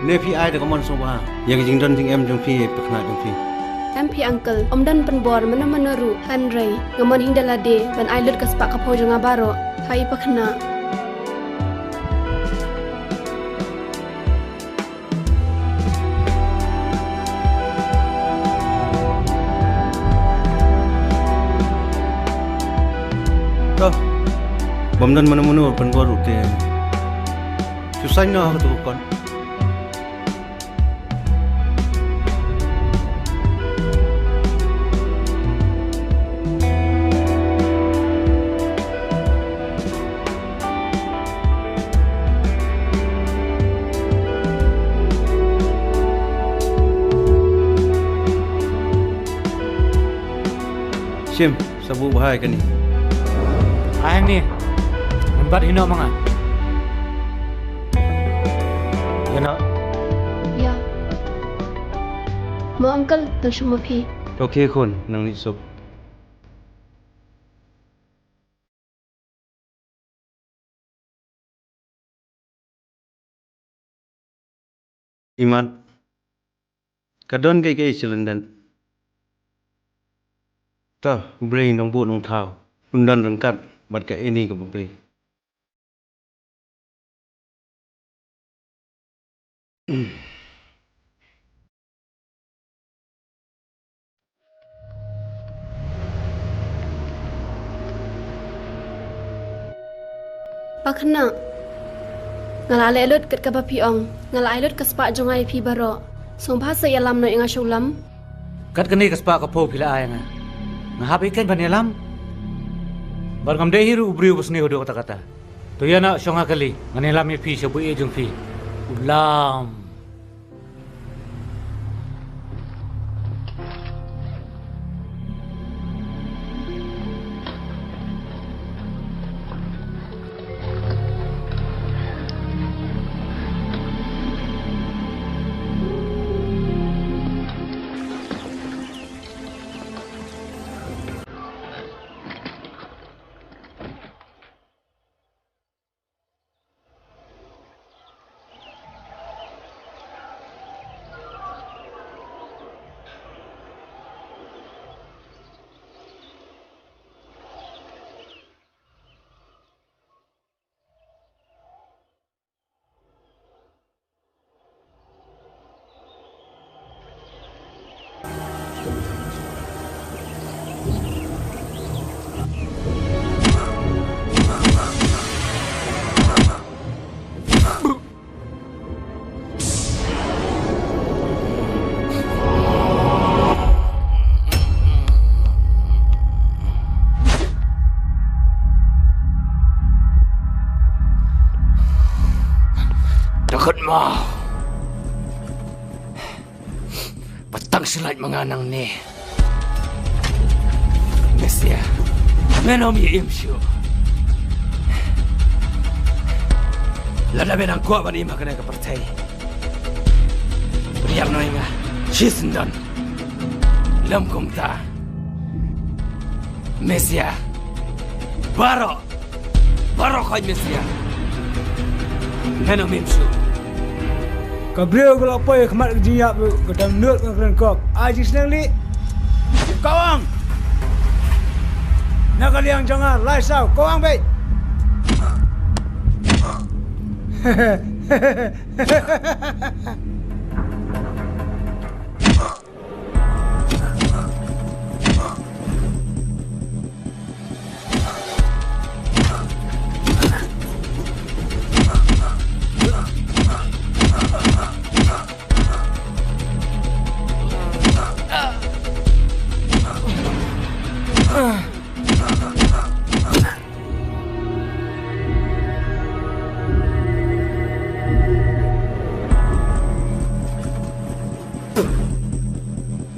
Ne phi ai da ka mon sngewbha ïa ka jingdon jingem jong phi, pakna jong phi. Em phi uncle, ym don pynbor mano mano ruh, hynrei nga mon hi da lade ban ai lut ka spah ka phew jong nga baroh ha i pakna. To, bym don mano mano pynbor ruh te. Shu saiñ noh ha kato ka kot. Shim, sa buh bha ïa kane. Ai hangne. Ngan bat hi noh ma nga. Ïa noh. Ïa. Mo uncle, to shu mo phi. To khie khun, nang leit suk. Imat, ka don kaei kaei sha lyndet. To, U Blei Nongbuh Nongthaw un don ryngkat bad ka Eni kaba phi. Pakna. Nga la leh lut kat kaba phi ong. Nga la ai lut ka spah jong nga ïa phi baroh. Sngewbha sa ïalam noh ïa nga sha u lam. Kat kane ka spah ka phew phi la ai ïa nga. Nga hap ïa kane ban ïalam. Bad ngam dei hi ruh u briew ba sniew haduh katta katta. To ïa noh shong ha kali, ngan ïalam ïa phi sha baieit jong phi. U lam. Takut mo. Ba tang shu lait ma nga nangne. Mesia, men ym ïa im shuh. Lada me nang kwah ban im ha kane ka pyrthei, pdiang noh ïa nga shisyndon. Lym kumta, Mesia, baroh Baroh khoit Mesia. Ngan ym im shuh. Ka briew ka la poi ha khmat ka jingïap ruh ka dang nud ka kren kop. Ai jingsneng lih. Kawang. Na ka liang jong nga lai saw, kawang beit.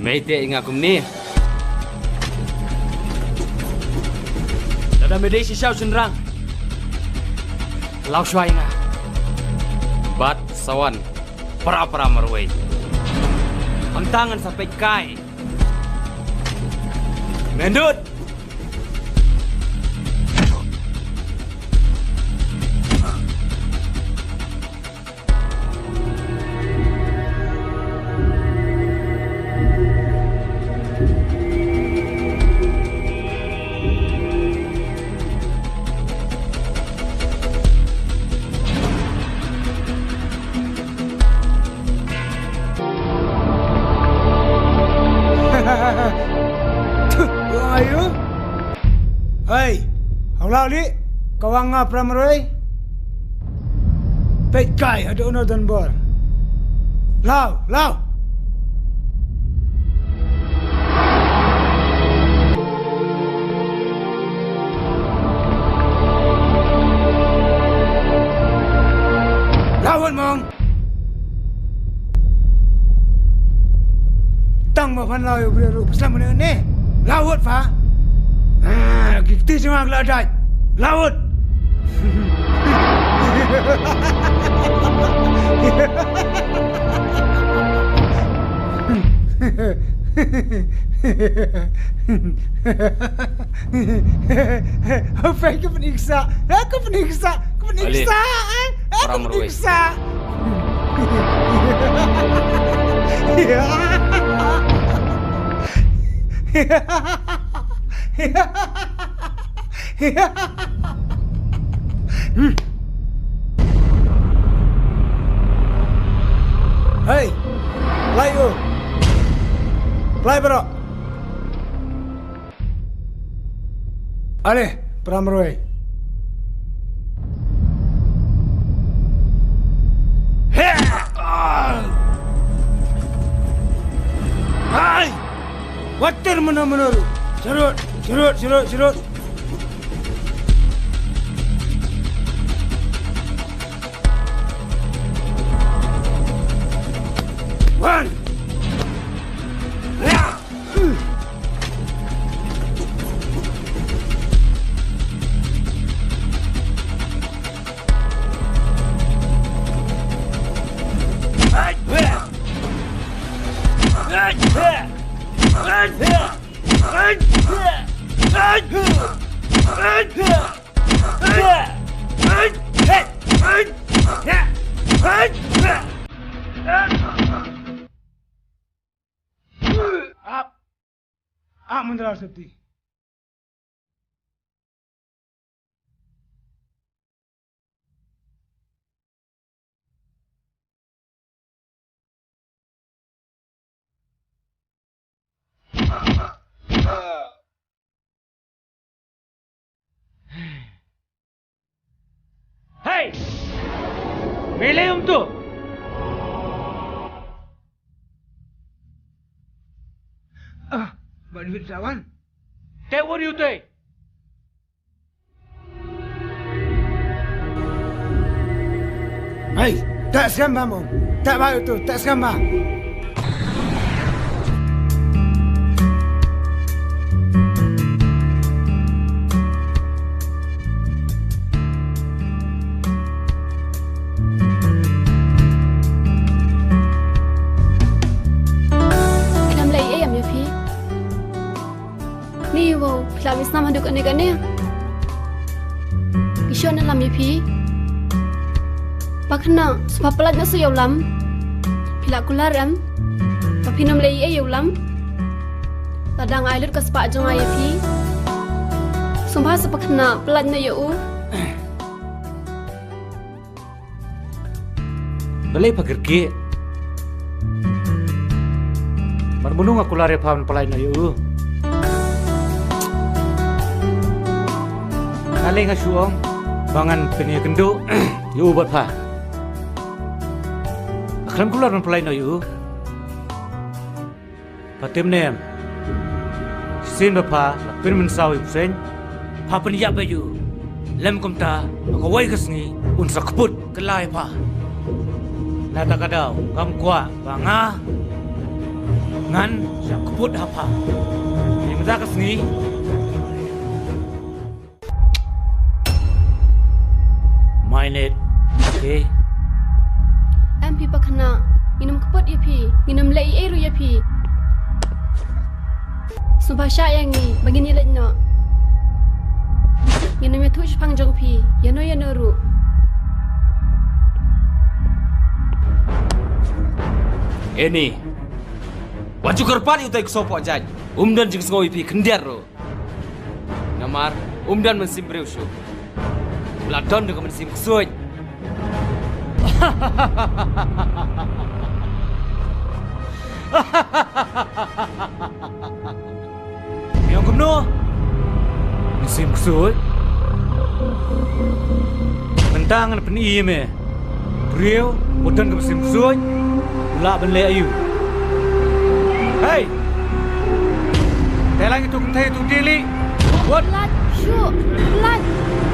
Me ïeit ïa nga kumne. Lada me dei shisha u shynrang, law shuwa ïa nga. Bad sa wan para para marwei. Hangta ngan sa peit kai. Mendut. Kali, ka wang nga para marwei. Peit kai, haduh no don bor. Law, law. Law wot mong. Tang ba phan law ïa u briew ruh, pha slem ne ne. Law wot pha. Ah, ki kti jong nga ki la dait. Law wot. Hafei ka pynïksa. Ha, ka pynïksa. Ka pynïksa. Ali, eh? Ha, ka pynïksa. Hei, play u. Play bro. Ale, para marwei. Hai! Wat ter mano mano ruh. Sharud, sharud, sharud, sharud. One. Ah, ah, Mundra Septi. Hey! Mele um tu. Ah, Bah David Sawan. Te what do you think? Hey, tak skam ba mo. Tak ba tu, tak skam ba. Khlem lei ei em ïa phi. Ni wow, phi la mih snam haduh kane kane. Ki shon na lam ïa phi. Ba khynnah, sngewbha pyllait noh sa ïa u lam. Phi la kular em. Ba phin ym leh ei ei ïa u lam. Lada nga ai lut ka spah jong nga ïa phi. Sngewbha sa ba khynnah, pyllait noh ïa u. Balei pha kyrkieh? Mar mano nga kular ïa pha ban pyllait noh ïa u? Nga lei nga shu ong ba ngan pynïakynduh ïa u bad pha. Khlem kular ban pyllait noh ïa u. Pha tip ne em? Shisien ba pha la pynmynsaw ïa u Seng, pha pynïap beit ïa u. Lym kumta, ha kawei ka sngi un sa kput. Kylla ïa pha. Nata ka daw kam kwah ba nga ngan sa kput ha pha. Mynta ka sngi. Mind it. Okay. Em phi pakhynnah, ngin ym kput ïa phi, ngin ym leh ei ei ruh ïa phi. Sngewbha shah ïa ngi ba ngin ïaleit noh. Ngin ym ïathuh shaphang jong phi ïano ïano ruh. Eni, wat ju kyrpad ïa utai u ksew pohjait. Um don jingsngew ïa phi khyndiat ruh. Namar um don mynsiem briew shuh. U la don da ka mynsiem ksuid. Phi ong kumno? Mynsiem ksuid? Tang ngan pyni ïa me. Briew ba don ka mynsiem ksuid u lah ban leh aïu? Hei! Te la ngi tu kynthei tu dili. Wat? Pynlait, shuh, pynlait,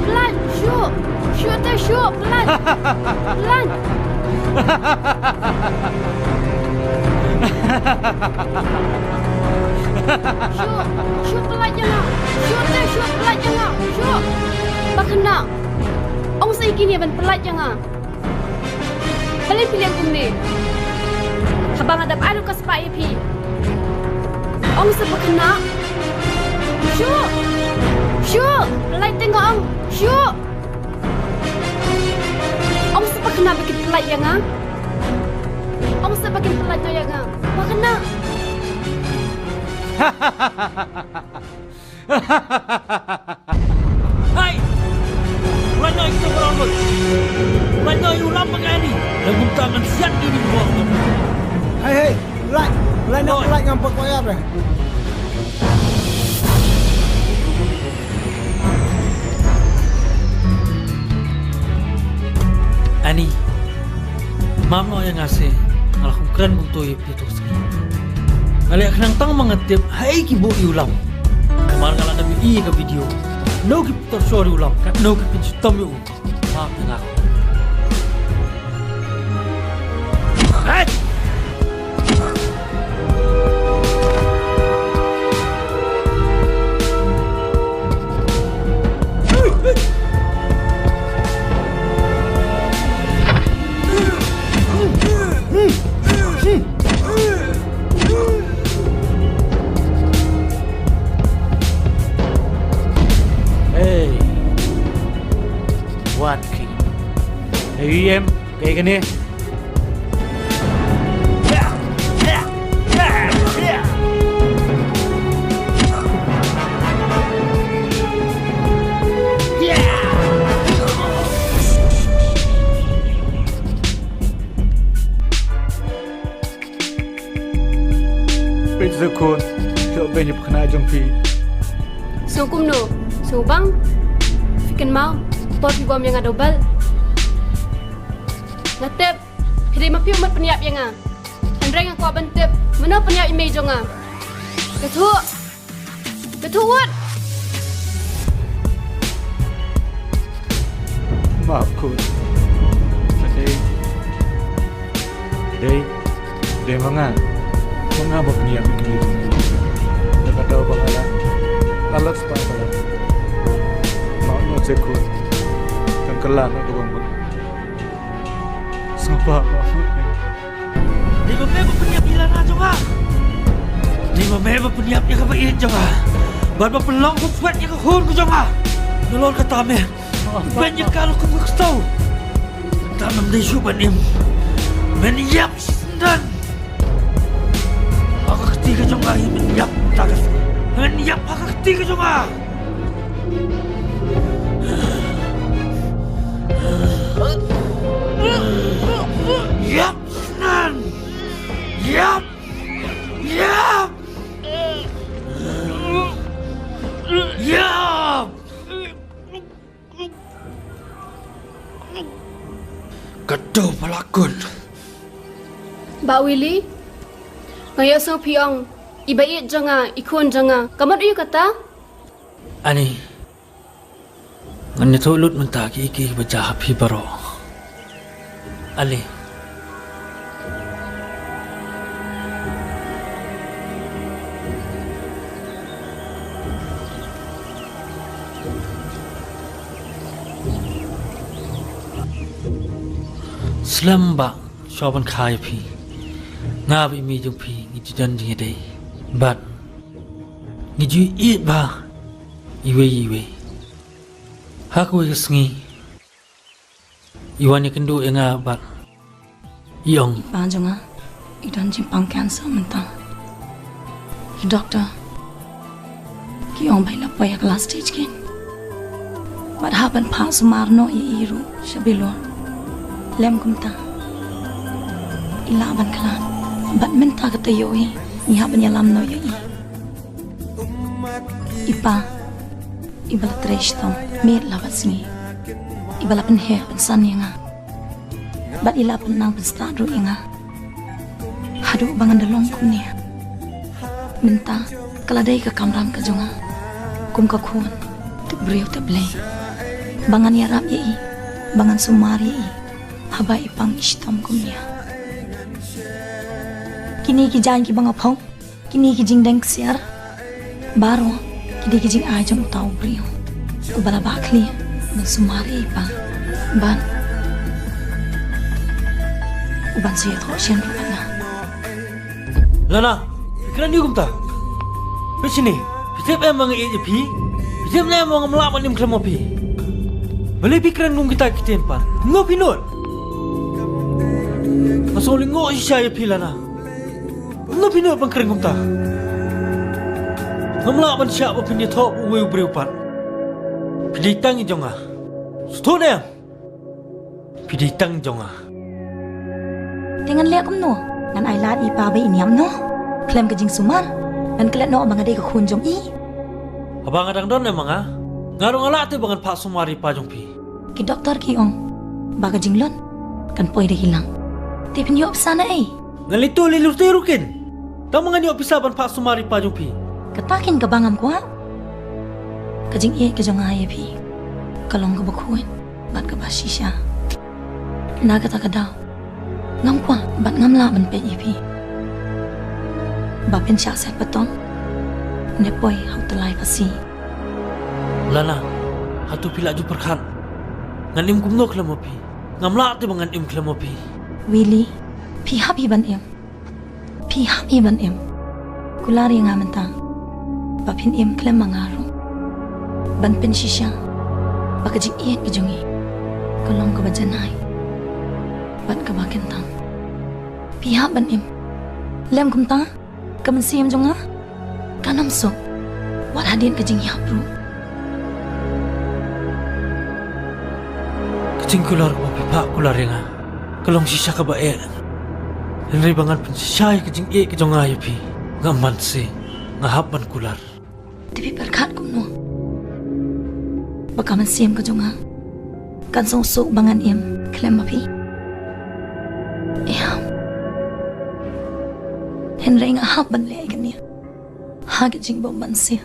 pynlait, shuh, shuh te shuh, pynlait, pynlait. Shuh, shuh pynlait ïa nga. Shuh te shuh pynlait ïa nga. Shuh. Ba khynnah. Ong sa ïa kine ban pynlait ïa nga. Balei phi leh kumne? Haba nga dap ai ruh ka spah ïa phi. Ong sa ba khynnah. Shuh. Shuh. Pynlait te nga ong. Shuh. Ong sa ba khynnah ba kin pynlait ïa nga. Ong sa ba kin pynlait ïa nga. Ba khynnah. Hai! Lait noh ïa kita baroh. Lait noh ïa u Lam bad Annie. Lem kumta ngan siat ïa ini baroh. Hai, hai, lait, lait noh, lait ngam pat koit ïa phi. Annie, map noh ïa nga seh, nga la khum kren kumto ïa phi to seh. Nga leh khnang tang ma nga tip haei ki buh ïa u Lam. Namar nga la dep ïohi ïa ka video. Katno ki pyntor shor ïa u Lam, katno ki pynshitom ïa u. Map ïa nga. Hey! Hey. Wat ki. Hey, em, kaei kane? Peit sa khun, ïoh beiñ ïa u khynnah jong phi. Sngew kumno? Sngew bang? Phi kynmaw por phi bom ïa nga da u belt? Nga tip phi dei ma phi u mut pynïap ïa nga. Hynrei nga kwah ban tip mano pynïap ïa i mei jong nga. Ka thuh. Ka thuh wat. Map khun. Sa dei, dei, dei ma nga. Ma nga ba pynïap ïa kine. Da kata ba nga la, la lok spah ba la. Map noh se khun. Kan kylla noh ka bang ba. Sngewbha map. Dei ma me ba pynïap ïa i Lana jong nga. Dei ma me ba pynïap ïa kaba ïeit jong nga. Bad ba pynlong khun swet ïa ka khun ka jong nga. Nalor kata me pynïap ïa ka lok kum ka ksew. Tang nam dei shuh ban im. Men ïap shisyndon. Ha ka kti ka jong nga hi men ïap ta ka. Men ïap ha ka kti ka jong nga. Ïap! Nan! Ïap! Ïap! Ïap! Kato pala khun. Bah Willy, nga ïohsngew phi ong i ba ïeit jong nga, i khun jong nga, ka mut aïu kata? Ani, ngan ïathuh lut mynta kiei kiei ba jia ha phi baroh. Ale. Slem bah, shuwa ban kha ïa phi, nga bad i mei jong phi ngi ju don jingïadei bad ngi ju ïeit bha iwei ïa iwei. Ha kawei ka sngi i wan ïakynduh ïa nga bad i ong, i pa jong nga i don jingpang cancer mynta. Ki doktor ki ong ba i la poi ha ka last stage keiñ. Bad hap ban phah sumar noh ïa i ruh sha Bilor. Lem kumta i lah ban khlad. Bad mynta ka taïew hi ngi hap ban ïalam noh ïa i. I pa, i ba la trei shitom miet la bad sngi, iba la pynheh pynsan ïa nga bad i la pynnang pynstad ruh ïa nga haduh ba ngan da long kumne. Mynta ka la dei ka kamram ka jong nga kum ka khun tip briew tip Blei ba ngan ïarap ïa i, ba ngan sumar ïa i haba i pang i shitom kumne. Kine ki jaiñ kiba nga phong, kine ki jingdeng ksiar baroh ki dei ki jingai jong uta u briew uba la bah khlieh ban sumar ïa i pang ban u ban sa ïathoh shen ruh bad nga. Lana, phi kren aïu kumta? Peit shane, phi tip em ba nga ïeit ïa phi? Phi tip ne em ba ngam lah ban im khlem ma phi? Balei phi kren kum kita ki ktien pat? Kumno phi nud? Nga sngew lyngngoh shisha ïa phi Lana. Kumno phi nud ban kren kumta? Ngam lah ban shah ba phin ïathoh bad uwei u briew pat. Phi dei tang i jong nga. Sngewthuh ne em? Phi dei tang jong nga. Te ngan leh kumno? Ngan ai lad ïa i pa ba i niam noh khlem ka jingsumar? Ngan klet noh ba nga dei ka khun jong i? Haba nga dang don em ma nga, nga ruh nga lah te ba ngan phah sumar ïa i pa jong phi. Ki doktor ki ong ba ka jinglun kan poi da hi lang. Te phin ïoh pisa na ei? Ngan leit to leit lute ruh kin, tang ba ngan ïoh pisa ban phah sumar ïa i pa jong phi. Kata kin kaba ngam kwah. Ka jingïeit ka jong nga ïa phi ka long kaba khuid bad kaba shisha. Na kata ka daw ngam kwah bad ngam lah ban peit ïa phi ba phin shah set patong ne poi ha u tyllai phasi. Lana, hato phi la ju pyrkhat ngan im kumno khlem ma phi? Ngam lah te ba ngan im khlem ma phi. Willy, phi hap hi ban im. Phi hap hi ban im. Kular ïa nga mynta ba phin im khlem ma nga ruh. Ban pynshisha ba ka jingïeit ka jong ngi ka long kaba janai bad kaba kyntang. Phi hap ban im. Lem kumta ka mynsiem jong nga kan ym suk wat hadien ka jingïap ruh. Ka jingkular kaba phi phah kular ïa nga ka long shisha kaba eh. Hynrei ba ngan pynshisha ïa ka jingïeit ka jong nga ïa phi, ngam banse, nga hap ban kular. Te phi pyrkhat kumno ba ka mynsiem ka jong nga kan suk suk ba ngan im khlem ma phi? Em. Hynrei nga hap ban leh ïa kane ha ka jingbym banse.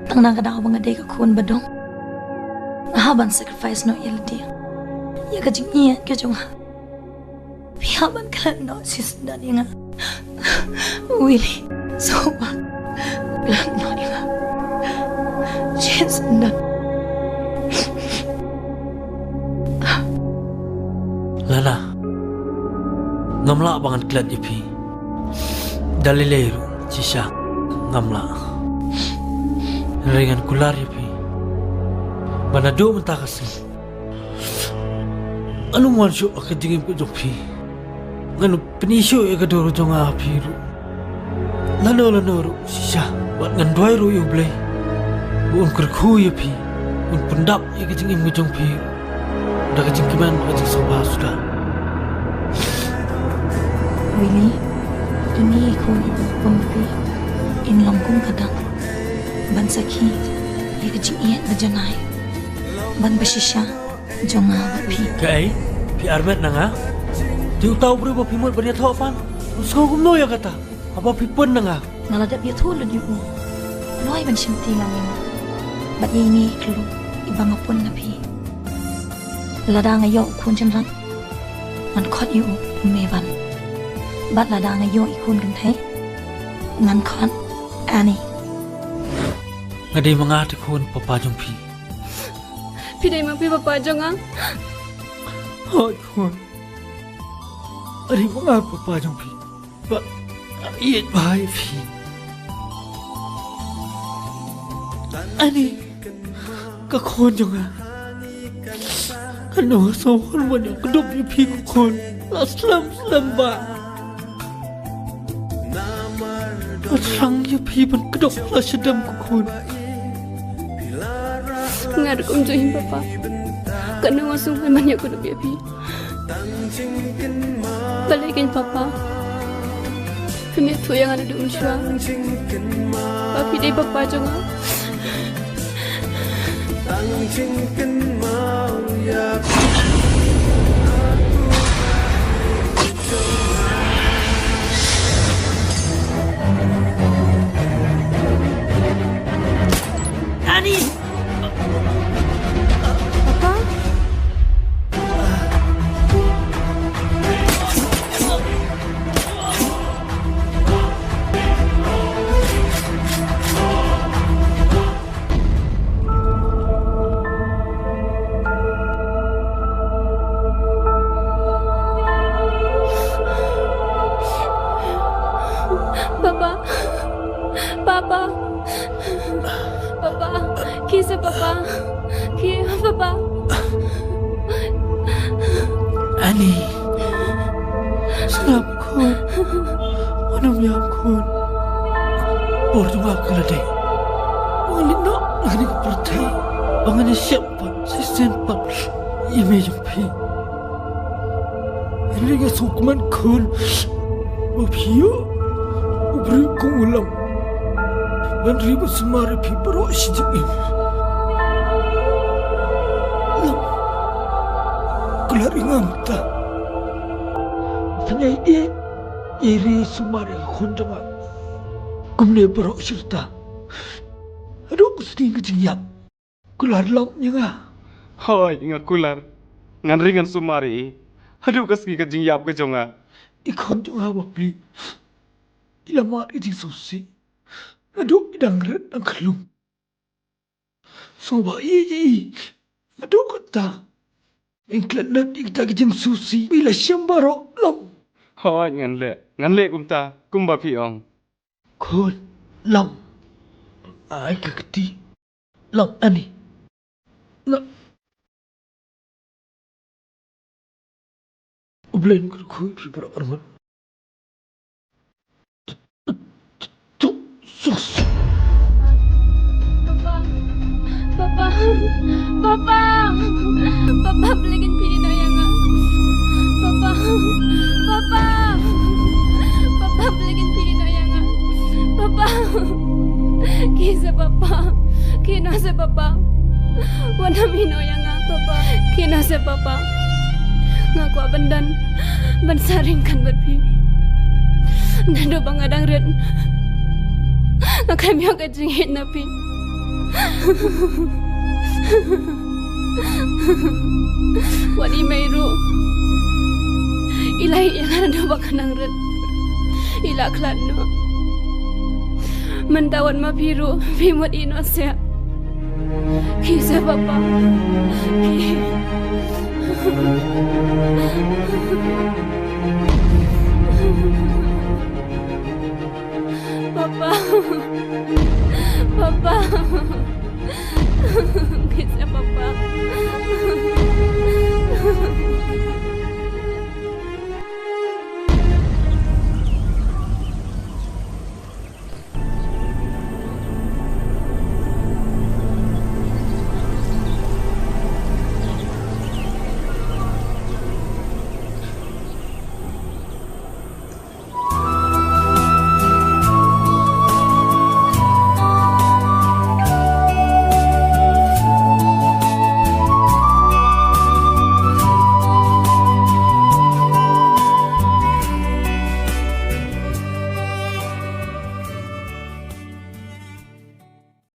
Tang na ka daw ba nga dei ka khun ba dong, nga hap ban sacrifice noh ïa lade ïa ka jingïeit ka jong nga. Phi hap ban klet noh shisyndon ïa nga. Willy, sngewbha klet noh ïa nga shisyndon. Lana, ngam lah ba ngan klet ïa phi. Da lei lei ruh shisha ngam lah. Hynrei ngan kular ïa phi ba naduh mynta ka sngi ngan ym wan shuh ha ka jingim ka jong phi. Ngan ym pyni shuh ïa ka dur jong nga ha phi ruh. Lano lano ruh shisha bad ngan duwai ruh ïa U Blei ba un kyrkhu ïa phi, un pyndap ïa ka jingim ka jong phi da ka jingkmen bad ka jingsngewbha suda. Willy, ine i khun iba nga pun ïa phi in long kum ka dang ban sakhi ïa ka jingïeit ba janai bad ba shisha jong nga bad phi. Kaei? Phi armet na nga? Te uta u briew ba phi mut ban ïathoh pat, un sngew kumno ïa kata haba phi pun na nga? Nga la dep ïathuh lut ïa u. Pynlong ban shimti lang ïa nga bad ïa ine i khlur iba nga pun na phi. Lada nga ïoh u khun shynrang, ngan khot ïa u Mevan. Bad lada nga ïoh i khun kynthei, ngan khot Annie. Nga dei ma nga te khun papa jong phi. Phi dei ma phi papa jong nga? Hooid khun. Nga dei ma nga papa jong phi. Ba ïeit bha ïa phi. Ani ka khun jong nga. Kano nga sngewhun ban ïa kdup ïa phi ko khun. La slem slem bha. Nga thrang ïa phi ban kdup la shadem ko khun. Nga ruh kumjuh hi papa. Kano nga sngewhun ban ïa kdup ïa phi. Balei kein papa phim ïathuh ïa nga naduh mynshuwa ba phi dei papa jong nga? Annie! Papa? Papa. Papa. Papa. Papa. Khie se papa. Khie papa. Annie. Sngap khun. Wat nym ïap khun. Por jong nga ka la dei. Wat leit noh na kane ka pyrthei ba ngan ïashem pat, shisien pat ïa i mei jong phi. Hynrei nga sngewkmen khun ba phi ïoh u briew kum u Lam ban ri ban sumar ïa phi baroh shi jingim. Lam, kular ïa nga mynta. Phin ïai ïeit, ïai ri sumar ïa ka khun jong nga kumne baroh shi rta haduh ka sngi ka jingïap. Kular Lam ïa nga. Hooid, nga kular. Ngan ri ngan sumar ïa i haduh ka sngi ka jingïap ka jong nga. I khun jong nga bapli i la mad ka jingsngewsih haduh i dang rit dang khlum. Sngewbha ïeit ïa i haduh katta. Ïa klet lut ïa kita ki jingsngewsih ba i la shem baroh, Lam. Hooid, ngan leh. Ngan leh kumta kumba phi ong. Khun, Lam. Ai ka kti. Lam, Annie. Lam. U Blei un kyrkhu ïa phi baroh arngut. Papa. Papa. Papa. Papa, balei kin pynïaid noh ïa nga? Papa. Papa. Papa, balei kin pynïaid noh ïa nga? Papa. Khie se papa. Khie noh se papa. Wat nym ïehnoh ïa nga papa. Khie noh se papa. Nga kwah ban don ban sah ryngkat bad phi. Naduh ba nga dang rit nga khlem ïoh ka jingïeit na phi. Wat i mei ruh i la ïeit ïa nga naduh ba nga dang rit. I la khlad noh. Mynta wat ma phi ruh phi mut ïehnoh seh. Khie se papa. Khie. Papa. Papa. Khie se papa.